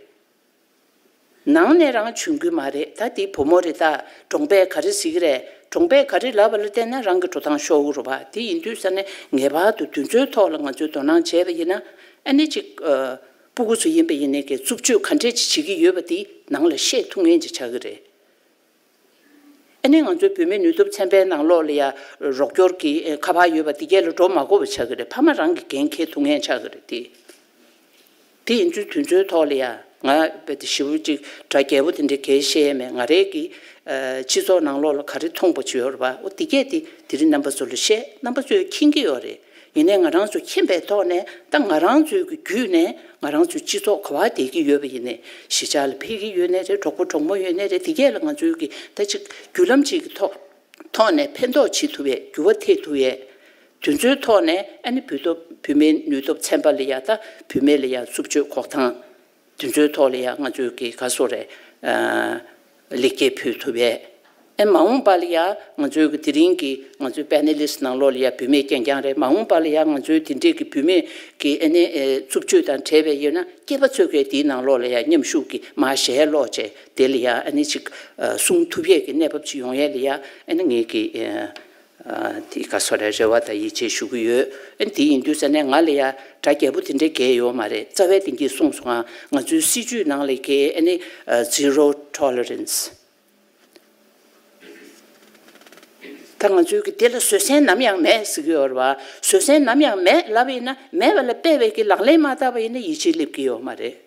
ནང་ནས་རང་འཇོན་གྱི་མ་རེད། ད་དེ་བུ་མོ་རེད་ད། གྲོང་པས་ག་རེ་ཟེར་གྱི་རེད། གྲོང་པས་ག་རེ་ལབ་པ་ལ་བལྟས་ན་རང་གི་འགྲོ་སྟངས་ཤོར་གྱི་རེད་པ། དེ་ཡིན་དུས་ཙ་ནས་ངེས་པར་དུ་དེ་ཚོའི་ཐོག་ལ་ང་ཚོས་དོ་སྣང་བྱས་པ་ཡིན་ན་ཨ་ནི་ཅིག་ཨ་སྤུ་གུ་ཚོ་ཡིན་པ་ཡིན་ནའི་གི་རྩུབ་སྤྱོད་ག་འདྲས་ཅིག་བྱེད་ཀྱི་ཡོད་པ་དེ་ནང་ལ་བཤད་ཐུབ་མཁན་ཅིག་ཆགས་ཀྱི་རེད། ཨ་ནི་ང་ཚོའི་བུད་མེད་ནུས་སྟོབས་ཚན་པའི་ནང་ལོགས་ལ་ཡ་རོགས་སྐྱོར་གྱི་ཨེ་ཁ་པར་ཡོད་པ་དེ་གས་ལ་འགྲོ་མ་དགོས་པ་ཆགས་ཀྱི་རེད། ཕ་མ་རང་གིས་འགན་འཁྱེར་ཐུབ་མཁན་ཆགས་ཀྱི་རེད་དེ། དེ་ཡིན་ཚུལ་དེ་ཚོའི་ཐོག་ལ་ཡ་ང་རྦད་དེ་ཞེ་པོ་ཅིག་སྒྲ་རྒྱས་པོ་དེ་འདྲའི་གས་བཤད་ཡས་མེད། ང་རའི་གི་ཨ་སྤྱི་ཚོགས་ནང་ལོགས་ལ་ག་རེ་མཐོང་པ་ཅིག་ཡོད་རེད་པ། འོ་དེ་གས་དེ་དེ་རིང་རྣམ་པ་ཚོ་ལ་བཤད། རྣམ་པ་ཚོས་མཁྱེན་གྱི་ཡོད་རེད། ཡིན་ནའི་ང་རང་ཚོ་མཁྱེན་པའི་ཐོག་ནས་ད་ང་རང་ཚོའི་གི་བརྒྱུད་ནས་ང་རང་ཚོའི་སྤྱི་ཚོགས་ག་པར་བསྡད་ཀྱི་ཡོད་པ་ཡིན་ནའི་གཞིས་ཆགས་ལ་ཕེབས་ཀྱི་ཡོད་ནའི་རེད། གྲོགས་པོ་གྲོགས་མོ་ཡོད་ནའི་རེད། དེ་གས་ལ་ང་ཚོའི་གི་ད་ཅིག་བརྒྱུད་ལམ་ཅིག་གི་ཐོག་ཐོག་ནས་ཕན་ཐོགས་བྱེད་ཐུབ་ཡས། འགྱུར་བ་ཐེབས་ཐུབ་ཡས། དེ་ཚོའི་ཐོག་ནས་ཨ་ནི་བུ་སྟོབས་བུད་མེད་ནུས་སྟོབས་ཚན་པ་ལ་ཡ་ད་བུད་མེད་ལ་ཡ་རྩུབ་སྤྱོད་འགོག་ཐང་། དེ་ཚོའི་ཐོག་ལ་ཡང་ང་ཚོས་ཀྱི་ག་སོ་རེད། ཨ་ལེགས་སྐྱེས་ཕུལ་ཐུབ་པས། ཨེ་མ་འོངས་པ་ལ་ཡང་ང་ཚོའི་གི་དེ་རིང་གི་ང་ཚོའི་པེ་ནེ་ལིསྟ་ནང་ལོགས་ལ་ཡང་བུད་མེད་རྐྱང་རྐྱང་རེད། མ་འོངས་པ་ལ་ཡང་ང་ཚོའི་དེ་འདྲས་ཀྱི་བུད་མེད་ཀྱི་ཨ་ནི་ཨེ་རྩུབ་སྤྱོད་དང་འབྲེལ་བའི་ཡོད་ན་སྐྱེས་པ་ཚོས་ཀྱི་དེའི་ནང་ལོགས་ལ་ཡང་མཉམ་ཞུགས་ཀྱི་མར་ཞལ་ལོག་བྱས་དེ་ལ་ཡང་ཨ་ནི་ཅིག་ཨ་གསུང་ཐུབ་ཡས་ཀྱི་གནས་བབ་ཅིག་ཡོང་ཡས་ལ་ཡང་ཨ་ནི་ངེད་ཀྱི་ཨ་ དེ་ག་སོ་རེ་རེ་བ་དང་ཡིད་ཆེས་ཞུ་གི་ཡོད། ཨ་ནི་དེ་ཡིན་དུས་ཙ་ནས་ང་ལ་ཡ་དགྲ་རྒྱལ་པོ་དེ་འདྲའི་གལ་ཡོད་མ་རེད། རྩ་བའི་དེང་གིས་གསུངས་སོང་ང་། ང་ཚོའི་སྲིད་ཇུས་ནང་ལ་གལ་ཨ་ནི་zero tolerance། ད་ང་ཚོའི་གི་དེ་ལ་བཟོད་བསྲན་ནམ་ཡང་མེད་ཟེར་གི་ཡོད་རེད་བ། བཟོད་བསྲན་ནམ་ཡང་མེད་ལབ་ཡིན་ན། མེད་པ་ལ་དཔེ་བའི་གི་ལག་ལེན་མ་བསྟར་བ་ཡིན་ན་ཡིད་ཆེས་སླེབས་ཀྱི་ཡོད་མ་རེད།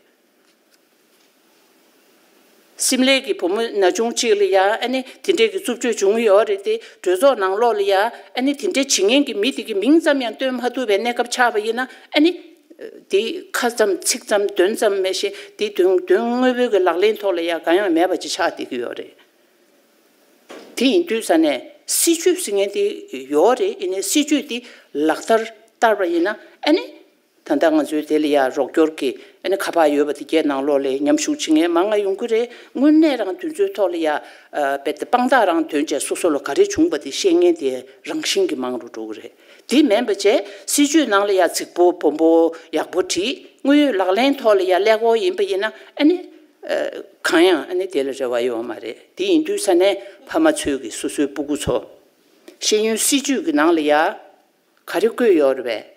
སིམ་ལའི་གི་བུ་མོ་ན་ཆུང་གཅིག་ལ་ཡ་ཨ་ནི་དེ་འདྲས་ཀྱི་རྩུབ་སྤྱོད་བྱུང་ཡོད་རེད་དེ། གྲོས་ཚོགས་ནང་ལོགས་ལ་ཡ་ཨ་ནི་དེ་འདྲས་བྱེད་མཁན་གྱི་མི་དེ་གི་མིང་ཙམ་ཡང་སྟོན་མ་ཐུབ་པའི་གནས་སྐབས་ཆགས་པ་ཡིན་ན། ཨ་ནི་དེ་ཁ་ཙམ་ཚིག་ཙམ་དོན་ཙམ་མེད་བཞིན་དེ་དོན་དོན་དངོས་པོའི་གི་ལག་ལེན་ཐོག་ལ་ཡ་གང་ཡང་མེད་པ་ཅིག་ཆགས་བསྡད་ཀྱི་ཡོད་རེད། དེ་ཡིན་དུས་ཙ་ནས་སྲིད་ཇུས་ཟེར་མཁན་དེ་ཡོད་རེད། ཡིན་ནའི་སྲིད་ཇུས་དེ་ལག་བསྟར་བསྟར་བ་ཡིན་ན་ཨ་ནི། ད་ལྟ་ང་ཚོའི་དེ་ལ་ཡ་རོགས་སྐྱོར་གྱི་ཨ་ནི་ཁ་པར་ཡོད་པ་དེ་གའི་ནང་ལོགས་ལ་མཉམ་ཞུགས་བྱེད་མཁན་མང་ང་ཡོང་གི་རེད། དངོས་གནས་རང་དེ་ཚོའི་ཐོག་ལ་ཡ་ཨ་དཔེ་དེ་དཔང་རྟགས་རང་འདོན་བྱས་སོ་སོ་ལ་ག་རེ་བྱུང་བ་དེ་ཤེས་མཁན་དེ་རང་བཞིན་གྱིས་མང་རུ་འགྲོ་གི་རེད། དེ་མིན་པ་བྱས་སྲིད་ཇུས་ནང་ལ་ཡ་རྫིག་པོ་སྦོམ་པོ་ཡག་པོ་བྲིས། དངོས་ཡོད་ལག་ལེན་ཐོག་ལ་ཡ་ཀླད་ཀོར་ཡིན་པ་ཡིན་ན་ཨ་ནི་ཨ་གང་ཡང་ཨ་ནི་དེ་ལ་རེ་བ་ཡོད་མ་རེད། དེ་ཡིན་དུས་ཙ་ནས་ཕ་མ་ཚོས་ཀྱི་སོ་སོའི་སྤུ་གུ་ཚོ་ཤེས་ཡོན་སྲིད་ཇུས་ཀྱི་ནང་ལ་ཡ་ག་རེ་བཀོད་ཡོད་རེད་པས།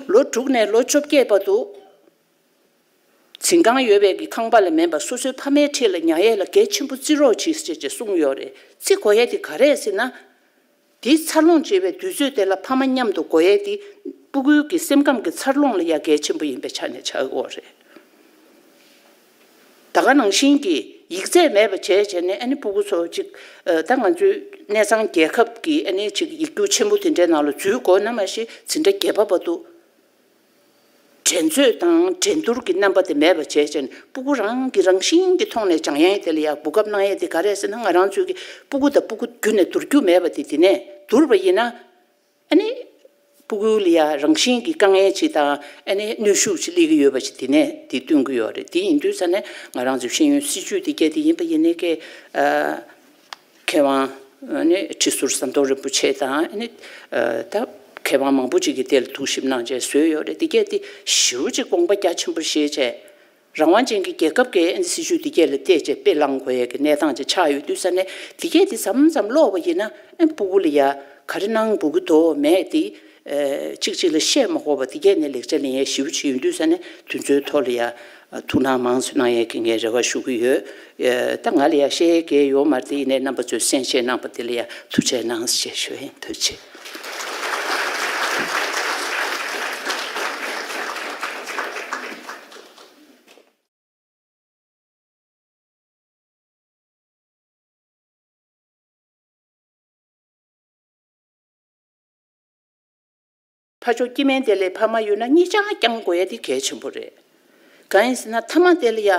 ལོ་དྲུག་ནས་ལོ་བཅོ་བརྒྱད་བར་དུ་འཛིན་ཁང་ཡོད་པའི་གི་ཁང་པ་ལ་མིན་པར་སོ་སོའི་ཕ་མའི་འཁྲིས་ལ་ཉར་ཡས་ལ་གལ་ཆེན་པོ་བརྩི་རོགས་གྱིས་ཅེས་ཅེས་གསུངས་ཡོད་རེད། བརྩི་དགོས་ཡས་དེ་ག་རེ་རེད་ཟེར་ན། དེའི་འཚར་ལོངས་བྱེད་པའི་དུས་ཚོད་དེ་ལ་ཕ་མ་མཉམ་དུ་དགོས་ཡས་དེ་སྤུ་གུའི་གི་སེམས་ཁམས་ཀྱི་འཚར་ལོངས་ལ་ཡ་གལ་ཆེན་པོ་ཡིན་པའི་ཆ་ནས་ཆགས་ཀྱི་ཡོད་རེད། ད་ག་ནང་བཞིན་གྱི་ཡིག་ཚད་མེད་པ་བྱས་བྱས་ནས་ཨ་ནི་སྤུ་གུ་ཚོ་ཅིག་ཨ་ད་ང་ཚོའི་གནས་ཚང་རྒྱལ་ཁབ་ཀྱི་ཨ་ནི་ཅིག་ཡིག་རྒྱུགས་ཆེན་པོ་དེ་འདྲའི་ནང་ལ་འཛུལ་དགོས་ན་མ་གཞི་འཛིན་གྲྭ་བརྒྱད་པ་བར་དུ་འགྲན་རྩོད་དང་འགྲན་བསྡུར་གྱི་རྣམ་པ་དེ་མེད་པ་བྱས་བྱས་ནས་སྤུ་གུ་རང་གི་རང་བཞིན་གྱི་ཐོག་ནས་སྦྱང་ཡས་དེ་ལ་ཡ་གོ་སྐབས་གནང་ཡས་དེ་ག་རེ་རེད་ཟེར་ན། ང་རང་ཚོའི་གི་སྤུ་གུ་དང་སྤུ་གུ་བརྒྱུད་ནས་བསྡུར་རྒྱུ་མེད་པ་དེ། དེ་ནས་བསྡུར་བ་ཡིན་ན། ཨ་ནི་སྤུ་གུ་ལ་ཡ་རང་བཞིན་གྱི་དཀའ་ངལ་ཅིག་དང་ཨ་ནི་གནོན་ཤུགས་ཅིག་སླེབས་ཀྱི་ཡོད་པ་ཅིག་དེ་ནས་དེ་སྟོན་གྱི་ཡོད་རེད། དེ་ཡིན་དུས་ཙ་ནས་ང་རང་ཚོའི་ཤེས་ཡོན་སྲིད་ཇུས་དེ་གས་དེ་ཡིན་པ་ཡིན་ནའི་ཀྱེ། ཨ་མཁས་དབང་ཨ་ནི་ཁྲི་ཟུར་ཟམ་གདོང་རིན་པོ་ཆེ་དང་ཨ་ནི་ཨ་ད་མཁས་དབང་མང་པོ་ཅིག་གིས་དེ་ལ་ཐུགས་ཞིབ་གནང་བྱས་བཟོས་ཡོད་རེད། དེ་གས་དེ་ཞེ་པོ་ཅིག་དགོངས་པ་རྒྱ་ཆེན་པོ་བཞེས་བྱས། རང་དབང་ཅན་གྱི་རྒྱལ་ཁབ་ཀྱི་ཨ་ནི་སྲིད་ཇུས་དེ་གས་ལ་བལྟས་བྱས་དཔེ་བླངས་དགོས་ཡས་ཀྱི་གནས་སྟངས་ཅིག་ཆགས་ཡོད་དུས་ཙ་ནས། དེ་གས་དེ་མཚམས་མཚམས་ཀློག་པ་ཡིན་ན་ཨ་སྤུ་གུ་ལ་ཡ་ག་རེ་གནང་དགོས་ཀྱི་འདུག་མེད་དེ། ཨ་གཅིག་གཅིག་ལ་བཤད་མ་དགོས་པ་དེ་གས་ནས་ལེགས་ཆ་ལེན་ཡས་ཞེ་པོ་ཅིག་ཡོད་དུས་ཙ་ནས། དེ་ཚོའི་ཐོག་ལ་ཡ་ཐུགས་སྣང་མང་ཙམ་གནང་ཡས་ཀྱི་ངས་རེ་བ་ཞུ་གི་ཡོད། ཨ་ད་ང་ལ་ཡ་བཤད་ཡས་གས་ཡོད་མ་རེད། དེ་ཡིན་ནའི་རྣམ་པ་ཚོས་གསན་བཞེས་གནང་པ་དེ་ལ་ཡ་ཐུགས་རྗེ་གནང་ཞེས་ཞུ་ཡིན། ཐུགས་རྗེ་ཆེ། ཕར་ཕྱོགས་སྐྱེ་དམན་དེ་ལ་ཕ་མ་ཡོད་ན་གཉིས་ཆ་བསྐྱང་དགོས་ཡ་དེ་གལ་ཆེན་པོ་རེད། གང་ཡིན་ཟེར་ན་ཕ་མ་དེ་ལ་ཡ་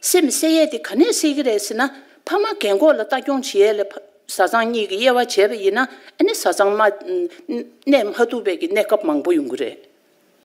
སེམས་གསོ་ཡས་དེ་ག་ནས་གསོ་གི་རེད་ཟེར་ན། ཕ་མ་རྒན་གོག་ལ་ལྟ་སྐྱོང་བྱེད་ཡས་ལ་ཕ་བཟའ་ཚང་གཉིས་ཀྱི་དབྱེ་བ་བྱས་པ་ཡིན་ན་ཨ་ནི་བཟའ་ཚང་མ་གནས་མ་ཐུབ་པའི་གི་གནས་སྐབས་མང་པོ་ཡོང་གི་རེད།